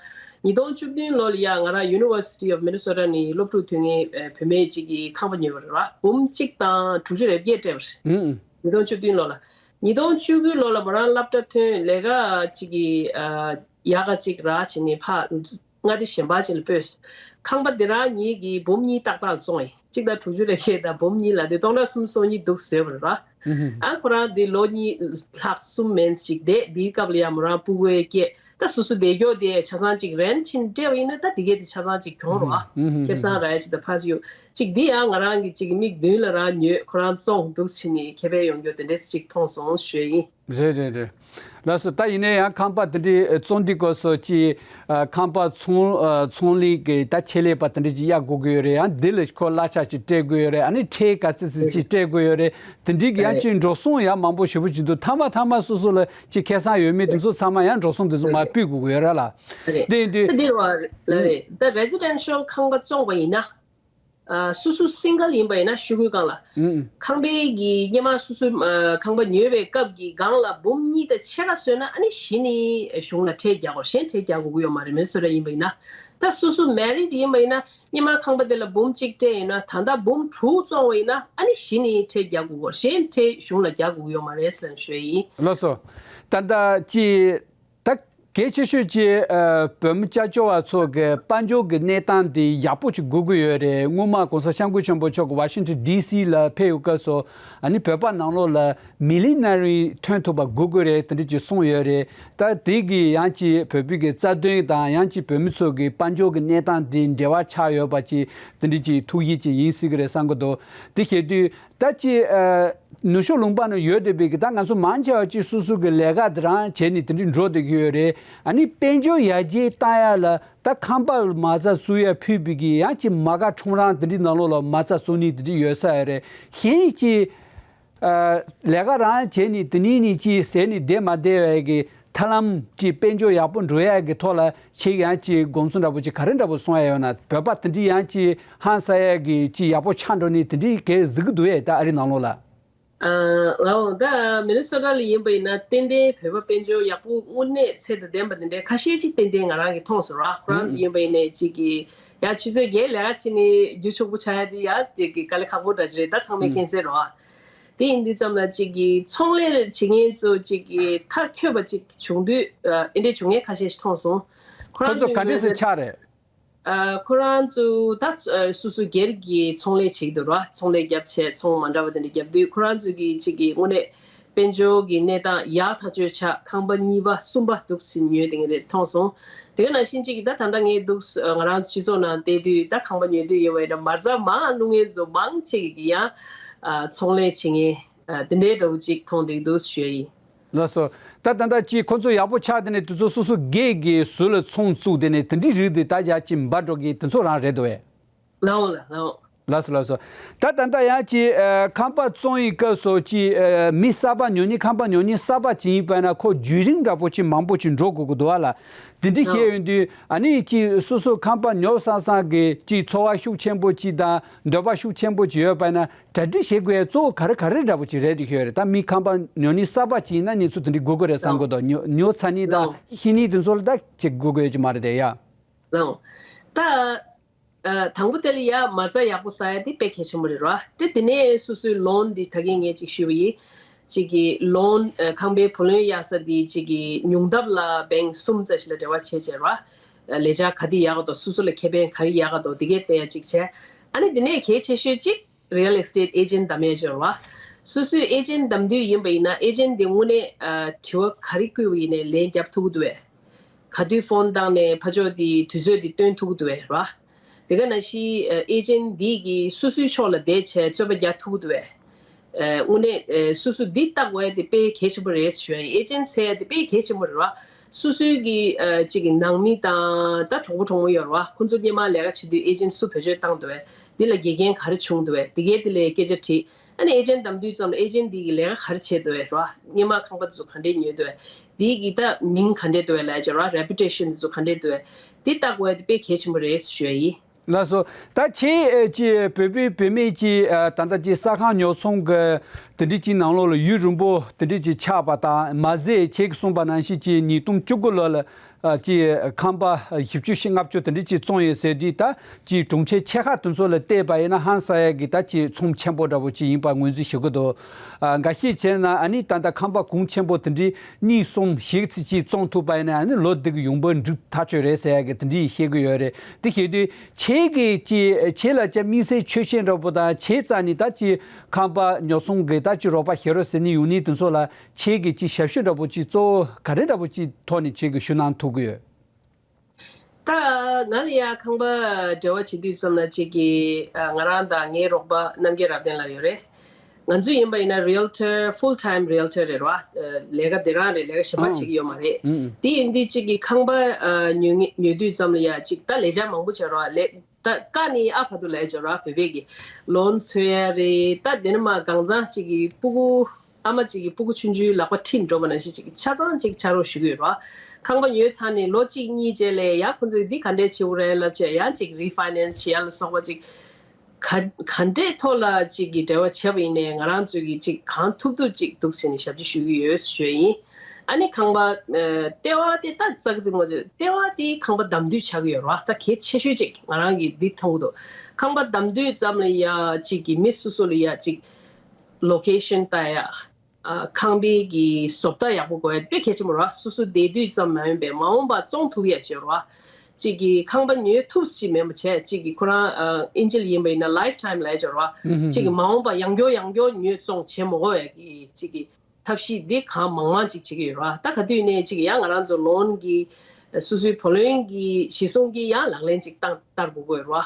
ཉིས་སྟོང་བཅུ་བདུན་ལོ་ལ་ཡ་ང་རང་University of Minnesota ནས་སློབ་ཕྲུག་དོན་གཉེར་བུད་མེད་ཅིག་གིས་ཁང་པ་ཉོས་པ་རེད་བ། འབུམ་གཅིག་དང་དྲུག་ཅུ་རེ་བརྒྱད་སྤྲད་པ་རེད། ཨུམ། ཉིས་སྟོང་བཅུ་བདུན་ལོ་ལ། ཉིས་སྟོང་བཅུ་དགུ་ལོ་ལ་མོ་རང་སློབ་གྲྭ་ཐོན་ལས་ཀ་ཅིག་གི་ཨ་ཡག་ག་ཅིག་རག་བྱས་ནས་ཕར་མངའ་སྡེ་གཞན་པ་ཅིག་ལ་སྤོས། ཁང་པ་འདི་རང་ཉིད་ཀྱིས་འབུམ་གཉིས་ཏག་ཏག་ལ་བཙོང་ཡིན། གཅིག་དང་དྲུག་ཅུ་རེ་བརྒྱད་དང་འབུམ་གཉིས་ལ་དེ་སྟོང་ཕྲག་སུམ་ཅུ་སོ་གཉིས་འདུག་བཟོས་པ་རེད་བ། ཨ་ཁོ་རང་འདི་ལོ་གཉིས་ལྷག་གསུམ་མན་ཞིག་བསྡད། འདིའི་སྐབས་ལ་ཡང་མོ་རང་སྤུ་གུའི་སྐད་ད་སོ་སོ་བསྡད་རྒྱུ་དེ་ཆ་ཚང་ཅིག་རེན་ཕྱིན་སྤྲད་པ་ཡིན་ན་ད་འདི་གས་དེ་ཆ་ཚང་ཅིག་གྱོང་རུ་བ། ཁེ་བཟང་རག་ཡ་ཅིག་ད་ཕར་ཅིག་ཡོད་ཅིག་འདི་ཡང་ང་རང་གི་ཅིག་མིག་མདུན་ལ་རང་ཉོས་ཁོ་རང་བཙོང་འདུག་ཕྱིན་ནས་ཁེ་ཕན་ཡོང་རྒྱུ་དེ་འདྲས་ཅིག་མཐོང་སོང་ཞུ་ཡ་ཡིན། རེད་རེད་རེད། ལགས་སོ། ད་ཡིན་ན་ཡང་ཁང་པ་དེ་འདྲའི་བཙོང་དུས་སྐབས་སུ་ཅིག་ཁང་པ་ཚོང་ཚོང་ལས་ཀྱི་ད་ཆེད་ལས་པ་དེ་འདྲ་ཅིག་གཡར་དགོས་ཀྱི་ཡོད་རེད། ཡང་འདི་ལ་ཁོ་གླ་ཆ་ཅིག་སྤྲད་དགོས་ཡོད་རེད། ཨ་ནི་ཁྲལ་ག་ཚོད་ཚོད་ཅིག་སྤྲད་དགོས་ཡོད་རེད། དེ་འདྲའི་གི་ཡང་ཅིག་འགྲོ་སོང་ཡང་མང་པོ་ཞེ་པོ་ཅིག་འདུག་མཐའ་མ་མཐའ་མ་སོ་སོ་ལ་ཅིག་ཁེ་བཟང་ཡོད་མེད་དེ་ཚོ་ཚང་མ་ཡང་འགྲོ་སོང་དེ་ཚོ་མར་ཕུད་དགོས་ཀྱི་ཡོད་རེད་ལ། དེ་ཡིན་དུས་ད་འདི་རེད་བ་ལ་རེད། ད་རེ་སི་ཌེན་ཤལ་ཁང་པ་བཙོང་བ་ཡིན་ན། ཨ་སོ་སོ་སིང་གལ་ཡིན་པ་ཡིན་ན་ཤོག་གུའི་སྒང་ལ། ཨུམ། ཁང་པའི་གི་སྔོན་མ་སོ་སོའི་ཨ་ཁང་པ་ཉོས་པའི་སྐབས་ཀྱི་སྒང་ལ་འབུམ་གཉིས་དང་ཕྱེད་ཀ་བཟོས་ན་ཨ་ནི་གཞི་ནས་གཞུང་ལ་ཁྲལ་རྒྱག་དགོས། གཞན་ཁྲལ་རྒྱག་དགོས་ཀྱི་ཡོད་མ་རེད། མི་ནི་སོ་ཊ་ཡིན་པ་ཡིན་ན། ད་སོ་སོ་མེ་རིཌ་ཡིན་པ་ཡིན་ན་སྔོན་མ་ཁང་པ་དེ་ལ་འབུམ་གཅིག་སྤྲད་ཡིན་ན་ད་ལྟ་འབུམ་དྲུག་བཙོང་བ་ཡིན་ན་ཨ་ནི་གཞི་ནས་ཁྲལ་རྒྱག་དགོས་ཀྱི་ཡོད། གཞན་ཁྲལ་གཞུང་ལ་རྒྱག་དགོས་ཀྱི་ཡོད་མ་རེད་ཟེར་ནས་ཞུ་ཡ་ཡིན། ལགས་སོ། ད་ལྟ་ཅི། ད་གལ་ཆེ་ཤོས་ཀྱི་ཨ་བོད་མི་སྐྱབས་བཅོལ་བ་ཚོ་གི་དཔལ་འབྱོར་གྱི་གནས་སྟངས་དེ་ཡག་པོ་ཅིག་དགོས་ཀྱི་ཡོད་རེད། སྔོན་མ་༸གོང་ས་༸སྐྱབས་མགོན་ཆེན་པོ་མཆོག་གི་ཝ་ཤིང་ཊོན་ཌི་སི་ལ་ཕེབས་ཡོད་སྐབས་སུ་ཨ་ནི་བོད་པ་ནང་ལོགས་ལ་མི་ལི་ན་རི་ཐོན་ཐུབ་པ་དགོས་ཀྱི་རེད་དེ་འདྲ་ཅིག་གསུངས་ཡོད་རེད། ད་དེ་གི་ཡང་ཅིག་བོད་པའི་གི་རྩ་དོན་དང་ཡང་ཅིག་བོད་མི་ཚོ་གི་དཔལ་འབྱོར་གྱི་གནས་སྟངས་དེ་འབྲེལ་བ་ཆགས་ཡོད་པ་ཅིག་དེ་འདྲ་ཅིག་ཐུགས་བཞེད་ཅིག་ཡིན་སྲིད་ཀྱི་རེད་བསམ་གྱི་འདུག་དེ་བྱེད་དུས། ད་ཅི་ཨ་ནུབ་ཕྱོགས་ལུང་པ་ནང་ཡོད་བསྡད་པའི་གི་ད་ང་ཚོ་མང་ཆེ་བ་ཅིག་སོ་སོ་གི་ལས་ཀ་དེ་རང་བྱས་ནས་དེ་འདྲ་འགྲོ་བསྡད་ཀྱི་ཡོད་རེད། ཨ་ནི་དཔལ་འབྱོར་ཡར་རྒྱས་བཏང་ཡ་ལ་ད་ཁང་པ་མ་རྩ་བཙུགས་ཡ་ཕུད་པའི་གི་ཡང་ཅིག་མ་དགའ་ཁྲོམ་ར་དེ་འདྲའི་ནང་ལོགས་ལ་མ་རྩ་བཙུགས་ནས་དེ་འདྲ་ཡོད་ས་ཡོད་རེད། གཞན་ཅིག་ཨ་ལས་ཀ་རང་བྱས་ནས་དེ་ནས་ནས་ཅིག་ཟས་ནས་བསྡད་མ་བསྡད་པའི་གི་ཐབས་ལམ་ཅིག་དཔལ་འབྱོར་ཡག་པོ་འགྲོ་ཡ་གི་ཐོག་ལ་ཁྱེད་ཀྱི་ཡང་ཅིག་དགོངས་ཚུལ་འདྲ་པོ་ཅིག་ག་རེ་འདྲ་པོ་གསུང་ཡ་ཡོད་ན། བོད་པ་དེ་འདྲའི་ཡང་ཅིག་ཧང་སང་ཡ་གི་ཅིག་ཡག་པོ་ཆགས་འགྲོ་ནི་དེ་འདྲའི་གས་གཟིགས་ཀྱི་འདུག་ཨེ། ད་ཨ་རི་ནང་ལོགས་ལ། ཨ་ལའོ་ད་མི་ནི་སོ་ཊ་ལ་ཡིན་པ་ཡིན་ན་ཏན་ཏན་བོད་པ་དཔལ་འབྱོར་ཡག་པོ་དངོས་གནས་ཚད་དང་ལྡན་པ་དེ་འདྲའི་ཁ་ཤས་ཅིག་ཏན་ཏན་ང་རང་གིས་མཐོང་སོང་ར། ཁོ་རང་ཚོ་ཡིན་པ་ཡིན་ནའི་ཅིག་གི་ ཡ་ཆུ་ཚོད་བརྒྱད་ལས་ཀ་བྱེད་ནི་རྒྱུ་ཕྱུག་པོ་ཆགས་ཡ་དེ་ཡ་དེ་གི་དཀའ་ལས་ཁག་པོ་འདྲ་ཅིག་རེད། ད་ཚང་མས་མཁྱེན་གསལ་རེད་བ། དེ་ཡིན་དུས་ཙམ་ལ་ཅིག་གི་ཚོང་ལས་བྱེད་མཁན་ཚོ་ཅིག་གི་མཐར་འཁྱོལ་བ་ཅིག་བྱུང་དུས་ཨ་ཨེ་འདྲས་བྱུང་མཁན་ཁ་ཤས་ཤིག་མཐོང་སོང་། ཁོ་ཁོ་རང་ཚོ་ཚོ་ག་འདྲས་སེ་ཆགས་རེད། ཨ་ཁོ་རང་ཚོ་ད་ཨ་སོ་སོ་སྒེར་གྱི་ཚོང་ལས་བྱེད་ཀྱི་འདུག་ར། ཚོང་ལས་བརྒྱབ་བྱས་ཚོང་མ་འདྲ་བ་དེ་འདྲ་བརྒྱབ་དུས་ཁོ་རང་ཚོ་གི་ཅིག་གི་དངོས་གནས་དཔལ་འབྱོར་གྱི་གནས་སྟངས་ཡག་ཐག་ཆོད་ཆགས། ཁང་པ་གཉིས་པ་གསུམ་པ་འདུག་སེ་ཉོས་དེ་འདྲས་མཐོང་སོང་། དེ་ག་ནང་བཞིན་ཅིག་གི་ད་ད་ལྟ་ངས་འདུག་ང་རང་ཚོ་སྤྱི་ཚོགས་ནང་བལྟས་དུས་ད་ཁང་པ་ཉོ་འདོད་ཡོད་པའི་འདྲ་མ་རྩ་མང་བླུག་མཁན་ཚོ་མང་ཆེ་གི་ཡང་ཨ་ཚོང་ལས་བྱེད་མཁན་ཨ་དེ་འདྲའི་འདྲ་བོ་ཅིག་མཐོང་བསྡད་འདུག་ཞུ་ཡ་ཡིན། ལགས་སོ། ད་ད་ལྟ་ཅིག་ཁོ་ཚོ་ཡག་པོ་ཆགས་དེ་ནས་དེ་ཚོ་སོ་སོ་སྒེར་གྱི་ཟུར་ལ་ཚོང་བཙུགས་དེ་ནས་དེ་འདྲའི་རིགས་དེ་ད་ཡག་ཅིག་འབའ་འགྲོ་གི་དེ་ཚོ་རང་རེད་འདུག་བས། ལའོ་ལ་ལའོ། ལགས་སོ་ལགས་སོ། ད་ད་ལྟ་ཡང་ཅིག་ཨ་ཁང་པ་བཙོང་ཡི་སྐབས་སུ་ཅིག་ཨ་མི་གསར་པ་ཉོ་ནི་ཁང་པ་ཉོ་ནི་གསར་པ་ཅིག་ཡིན་པ་ན་ཁོ་རྒྱུན་རིང་འདྲ་པོ་ཅིག་མང་པོ་ཅིག་འགྲོ་དགོས་ཀྱི་འདུག་བ་ལ། དེ་འདྲ་བཤད་ཡོང་དུས་ཨ་ནི་ཅིག་སོ་སོ་ཁང་པ་ཉོ་བསམ་བསམ་གི་ཅིག་ཚོར་བ་ཤུགས་ཆེན་པོ་ཅིག་དང་འདོད་པ་ཤུགས་ཆེན་པོ་ཅིག་ཡོད་པ་ན། གྲ་སྒྲིག་བྱེད་དགོས་ཡ་གཙོ་བོ་ག་རེ་ག་རེ་འདྲ་པོ་ཅིག་རེད་འདུག་ཤོད་རེད། ད་མི་ཁང་པ་ཉོ་ནི་གསར་པ་ཅིག་ཡིན་ན་ཉིན་ཚོ་དེ་འདྲའི་དགོས་ཀྱི་རེད་བསམ་གི་འདུག་ཉོ་ཉོ་ཚར་ནི་དང་ཤི་ནི་དེ་ཚོ་ལ་ད་ཅིག་དགོས་ཀྱི་ཡོད་ཀྱི་མ་རེད་དེ་ཡ། ལའོ། ད་ཨ་དང་པོ་དེ་ལ་ཡ་མ་རྩ་ཡག་པོ་ཟ་ཡ་དེ་དཔེ་གལ་ཆེན་པོ་རེད་ར། དེ་དེ་ནས་སོ་སོའི་ལོན་འདི་ད་གིན་ངས་ཅིག་ཞུས་པ་ཡིན། ཅིག་གི་ལོན་ཨ་ཁང་པའི་བུ་ལོན་གཡར་ས་འདི་ཅིག་གི་ཉུང་མཐའ་ལ་བེང་གསུམ་ཙམ་ཞིག་ལ་འབྲེལ་བ་བྱས་བྱས་ར། ཨ་ལས་འཆར་ག་དེ་ཡག་ག་འདུག་སོ་སོ་ལ་ཁེ་ཕན་ག་རེ་ཡག་ག་འདུག་དེ་གས་བལྟས་ཡ་ཅིག་བྱས། ཨ་ནི་དེ་ནས་གལ་ཆེ་ཤོས་ཅིག་Real Estate Agent འདེམས་ཡས་ཅིག་ཡོད་རེད་བ། སོ་སོའི་ཨེ་ཇེན་འདེམས་དུས་ཡིན་པ་ཡིན་ན་ཨེ་ཇེན་དེ་དངོས་གནས་ཨ་དྲི་བ་ག་རེ་བསྐུར་བ་ཡིན་ནའི་ལན་རྒྱབ་ཐུབ་ཀྱི་འདུག་བས། ག་དུས་ཕོན་བཏང་ནས་ཕར་ཕྱོགས་དེའི་དུས་ཚོད་དེ་སྟོན་ཐུབ་ཀྱི་འདུག་བས་རེད་བ། དེ་ག་ནང་བཞིན་ཨ་ཨེ་ཇེན་འདི་གིས་སོ་སོའི་ཕྱོགས་ལ་བསྡད་བྱས་རྩོད་པ་རྒྱག་ཐུབ་ཀྱི་འདུག་བས། ཨ་དངོས་གནས་ཨ་སོ་སོ་འདི་བལྟ་དགོས་ཡ་དེ་དཔེ་གལ་ཆེན་པོ་རེད་ཞུ་ཡ་ཡིན། ཨེ་ཇེན་ཟེར་ཡ་དེ་དཔེ་གལ་ཆེན་པོ་རེད་བ། སོ་སོའི་གི་ཨ་ཅིག་གི་ནང་མི་དང་ད་གྲོགས་པོ་གྲོགས་མོ་ཡོད་རེད་བ། ཁོང་ཚོ་སྔོན་མ་ལས་ཀ་བྱེད་དུས་ཨེ་ཇེན་སུ་བེད་སྤྱོད་བཏང་འདུག་བས། འདི་ལ་དགེ་རྒན་ག་རེ་བྱུང་འདུག་བས། འདི་གའི་འདི་ལ་སྐད་ཆ་དྲིས། ཨ་ནི་ཨེ་ཇེན་འདེམས་དུས་ཙམ་ལ་ཨེ་ཇེན་འདི་གི་ལས་ཀ་ག་རེ་བྱས་འདུག་བས་རེད་བ། སྔོན་མ་ཁང་པ་དེ་ཚོ་ག་འདྲས་ཉོས་འདུག་བས། འདི་གི་ད་མིང་ག་འདྲས་འདུག་བས་ལབ་ཡ་ཅིག་ཡོད་རེད་བ། Reputation དེ་ཚོ་ག་འདྲས་འདུག་བས། འདི་བལྟ་དགོས་ཡ་དེ་དཔེ་གལ་ཆེན་པོ་རེད་ཞུ་ཡ་ཡིན། ལགས་སོ། ད་ཁྱེད་ཨེ་ཅི་བོད་པའི་བུད་མེད་ཀྱི་ཨ་ད་ལྟ་ཅིག་ས་ཁང་ཉོ་ཚོང་གི་དེ་འདྲ་ཅིག་ནང་ལོགས་ལ་ཡུན་རིང་པོ་དེ་འདྲ་ཅིག་ཆགས་པ་དང་མ་ཟད་ཁྱེད་ཀྱིས་གསུངས་པ་ནང་བཞིན་ཅིག་ཉིས་སྟོང་བཅུ་དགུ་ལོ་ལ་ཨ་ཅིག་ཁང་པ་བཞི་བཅུ་ཞེ་ལྔ་བཅུ་དེ་འདྲ་ཅིག་བཙོང་ཡོད་ཟེར་དུས་ད་ཅིག་གྲོང་ཁྱེར་ཆེ་ཁག་དེ་ཚོ་ལ་བལྟས་པ་ཡིན་ན་ཧང་སང་ཡ་གི་ད་ཅིག་ཚོང་ཆེན་པོ་འདྲ་པོ་ཅིག་ཡིན་པ་ངོས་འཛིན་ཞུ་གི་འདུག་ཨ་འགའ་ཤས་བྱས་ན་ཨ་ནི་ད་ལྟ་ཁང་པ་གོང་ཆེན་པོ་དེ་འདྲའི་གཉིས་གསུམ་བཞི་ཙམ་ཅིག་བཙོང་ཐུབ་པ་ཡིན་ན་ཨ་ནི་ལོ་འདི་གི་ཡོང་འབབ་འགྲིག་ཐག་ཆོད་རེད་ཟེར་ཡ་གི་དེ་འདྲ་བཤད་གི་ཡོད་རེད། དེ་བཤད་དུས་ཁྱེད་ཀྱིས་ཅིག་ཁྱེད་ལ་ཅིག་དམིགས་བསལ་ཆོད་ཤེས་འདྲ་པོ་དང་ཁྱེད་རྩ་ནས་ད་ཅིག་ཁང་པ་ཉོ་ཚོང་གི་ད་ཅིག་རོགས་པ་བྱེད་རོགས་ཟེར་ནས་ཡོང་ནི་དེ་ཚོ་ལ་ཁྱེད་ཀྱིས་ཅིག་ཞབས་ཞུ་འདྲ་པོ་ཅིག་གཙོ་བོ་ག་རེ་འདྲ་པོ་ཅིག་ཐོག་ནས་ཁྱེད་ཀྱིས་ཞུ་གནང་ཐུབ་ཀྱི་ཡོད། ད་ང་ལ་ཡ་ཁང་པ་འབྲེལ་བ་བྱེད་དུས་ཙམ་ལ་ཅིག་གི་ང་རང་དང་ངའི་རོགས་པ་རྣམ་རྒྱལ་རབ་བརྟན་ལགས་ཡོད་རེད། ང་ཚོ་ཡིན་པ་ཡིན་ན་Realtor, full time Realtor རེད་བ། ལས་ཀ་དེ་རང་རེད། ལས་ཀ་གཞན་པ་བྱེད་ཀྱི་ཡོད་མ་རེད། དེ་ཡིན་དུས་ཅིག་གི་ཁང་པ་ཉོ་ངེ་ཉོ་དུས་ཙམ་ལ་ཡ་ཅིག་ད་ལས་འཆར་མང་པོ་བྱས་རོགས་ལས། ད་ཀ་ནི་ཨ་ཕ་དུ་ལས་བྱས་རོགས་བོད་པའི་གི་ལོན་འཚོལ་ཡ་རེད། ད་དེ་ནི་མ་གང་ཚང་ཅིག་གི་སྤུ་གུ་ཨ་མ་གཅིག་གིས་སྤུ་གུ་ཆུང་ཆུང་ལག་པ་ཁྲིད་འགྲོ་བ་ནང་བཞིན་གཅིག་ཆ་ཚང་གཅིག་ཕྱག་རོགས་ཞུ་གི་ཡོད་རེད་བ། ཁང་པ་ཉོས་ཚར་ནས་ལོ་གཅིག་གཉིས་རྗེས་ལ་ཡང་ཁོང་ཚོས་འདི་ག་འདྲས་བྱེད་དགོས་རེད་ལབ་བྱས་ཡང་གཅིག་refinance བྱེད་ཡ་ལ་སོགས་པ་གཅིག་ག་ག་འདྲས་ཐོག་ལ་གཅིག་གི་འབྲེལ་བ་བྱས་པ་ཡིན་ནའི་ང་རང་ཚོས་ཀྱིས་གཅིག་གང་ཐུབ་ཐུབ་གཅིག་འདུག་ཟེར་ནས་ཞབས་ཕྱི་ཞུ་གི་ཡོད་ཞུ་ཡ་ཡིན། ཨ་ནི་ཁང་པ་ཨ་ལྟེ་བ་དེ་ད་ཙག་ཙིག་མ་བྱས་ལྟེ་བ་དེ་ཁང་པ་བདམས་དུས་ཆགས་ཀྱི་ཡོད་རེད་བ། ད་གལ་ཆེ་ཤོས་གཅིག་ང་རང་གིས་འདི་མཐོང་གི་འདུག་ཁང་པ་བདམས་དུས་ཙམ་ལ་ཡ་གཅིག་གི་མི་སོ་སོ་ལ་ཡ་གཅིག་location ལྟ་ཡ། ཨ་ཁང་པའི་གི་བཟོ་ལྟ་ཡག་པོ་དགོས་ཡ་དེ་དཔེ་གལ་ཆེན་པོ་རེད་བ། སོ་སོ་བསྡད་དུས་ཙམ་མ་ཡིན་པའི་མ་འོངས་པ་བཙོང་ཐུབ་ཡ་ཞིག་རེད་བ། གཅིག་གི་ཁང་པ་ཉོ་ཐུབ་ཞིག་མིན་པ་བྱས་གཅིག་གི་ཁོ་རང་ཨ་ཨིན་ཇི་ལ་ཡིན་པ་ཡིན་ན་lifetime ལབ་ཡ་ཅིག་རེད་བ། གཅིག་གི་མ་འོངས་པ་ཡང་བསྐྱར་ཡང་བསྐྱར་ཉོ་བཙོང་བྱེད་མ་དགོས་ཡ་གི་གཅིག་གི་ཐབས་ཤེས་འདི་གང་མང་མང་ཅིག་བྱེད་ཀྱི་ཡོད་རེད་བ། ད་ག་དུས་ནས་ཅིག་ཡང་ང་རང་ཚོ་ལོན་གི་སོ་སོའི་བུ་ལོན་གི་གཞི་བཟུང་གི་ཡང་ལག་ལེན་ཅིག་བཏང་བསྟར་དགོས་ཀྱི་ཡོད་རེད་བ།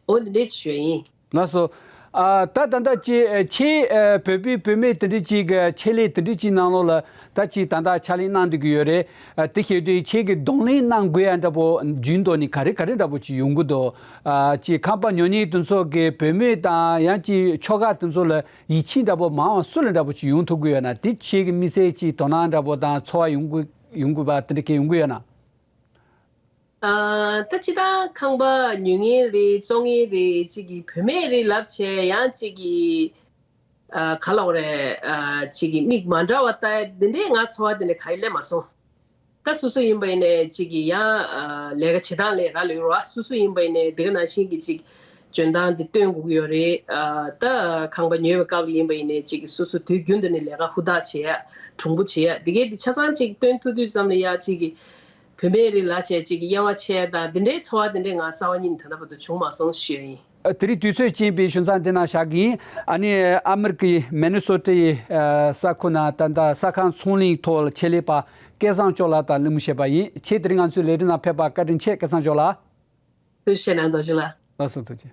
འོ་འདི་འདྲས་ཞུ་ཡ་ཡིན། ལགས་སོ། ཨ་ད་ད་ལྟ་ཅི་ཁྱེད་བོད་པའི་བུད་མེད་དེ་འདྲས་ཅིག་གི་ཆེད་ལས་དེ་འདྲས་ཅིག་ནང་ལོགས་ལ་ད་ཅི་ད་ལྟ་ཕྱག་ལས་གནང་བསྡད་ཀྱི་ཡོད་རེད། ཨ་དེ་བྱེད་དུས་ཁྱེད་ཀྱི་གདོང་ལེན་གནང་དགོས་ཡ་འདྲ་པོ་རྒྱུན་དུ་ནི་ག་རེ་ག་རེ་འདྲ་པོ་ཅིག་ཡོང་གི་འདུག་ཨ་ཅི་ཁང་པ་ཉོ་མཁན་དེ་ཚོ་གི་བུད་མེད་དང་ཡང་ཅི་ཆོལ་ཁ་དེ་ཚོ་ལ་ཡིད་ཆེས་འདྲ་པོ་མང་བ་སུ་ལ་འདྲ་པོ་ཅིག་ཡོང་ཐུབ་ཀྱི་ཡོད་ན། དེ་ཁྱེད་ཀྱི་དམིགས་བསལ་ཅིག་དོ་སྣང་འདྲ་པོ་དང་ཚོར་བ་ཡོང་གི་ཡོང་གི་པ་དེ་འདྲ་གི་ཡོང་གི་ཡོད་ན། ཨ་ད་སྤྱིར་བཏང་ཁང་པ་ཉོ་མཁན་རེད། བཙོང་མཁན་རེད། གཅིག་གིས་བུད་མེད་རེད་ལབ་བྱས་ཡང་གཅིག་གིས་ཨ་ག་ལབ་དགོས་རེད། ཨ་གཅིག་གིས་མིག་མ་འདྲ་བ་ལྟ་འདི་འདྲའི་ང་ཚོར་བ་འདི་འདྲ་ག་ཡེ་སླེབས་མ་སོང་། ད་སོ་སོ་ཡིན་པ་ཡིན་ནའི་ཅིག་གི་ཡང་ལས་ཀ་བྱེད་སྟངས་ལས་ཀ་ལས་རོགས་སོ་སོ་ཡིན་པ་ཡིན་ནའི་འདི་ག་ནང་བཞིན་གྱི་ཅིག་འཇོན་ཐང་འདི་སྟོན་དགོས་ཀྱི་ཡོད་རེད། ད་ཁང་པ་ཉོས་པའི་སྐབས་ལ་ཡིན་པ་ཡིན་ནའི་ཅིག་གི་སོ་སོ་དུས་རྒྱུན་དུ་ནས་ལས་ཀ་ཧུར་ཐག་བྱེད་ཡ། གྲུང་པོ་བྱེད་ཡ། འདི་གའི་འདི་ཆ་ཚང་ཅིག་སྟོན་ཐུབ་དུས་ཙམ་ལ་ཡ་ཅིག་གི་བུད་མེད་རེད་ལ་བྱས་ཅིག་གི་དབྱེ་བ་ཕྱེ་ཡ་དང་འདི་འདྲའི་ཚོར་བ་འདི་འདྲའི་ང་རྩ་བ་ཉིད་ནས་ད་ལྟ་བར་དུ་བྱུང་མ་སོང་ཞུ་ཡ་ཡིན། ཨ། དེ་རིང་དུས་ཚོད་ཅན་པའི་ཞུ་མཚམས་འདི་ན་བཞག་གི་ཡིན། ཨ་ནི་ཨ་མེ་རི་ཀའི་མི་ནི་སོ་ཊའི་ས་ཁུལ་ན་ད་ལྟ་ས་ཁང་ཚོང་གླིང་ཐོག་ལ་ཆེད་ལས་པ་སྐལ་བཟང་སྐྱབས་ལགས་དང་གླེང་མོལ་བྱས་པ་ཡིན། ཁྱེད་དེ་རིང་ང་ཚོའི་ལས་རིམ་ནང་ཕེབས་པར་བཀའ་དྲིན་ཆེ། སྐལ་བཟང་སྐྱབས་ལགས། ཐུགས་རྗེ་ཆེ་གནང་རྡོ་རྗེ་ལགས། ལགས་སོ། ཐུགས་རྗེ་ཆེ།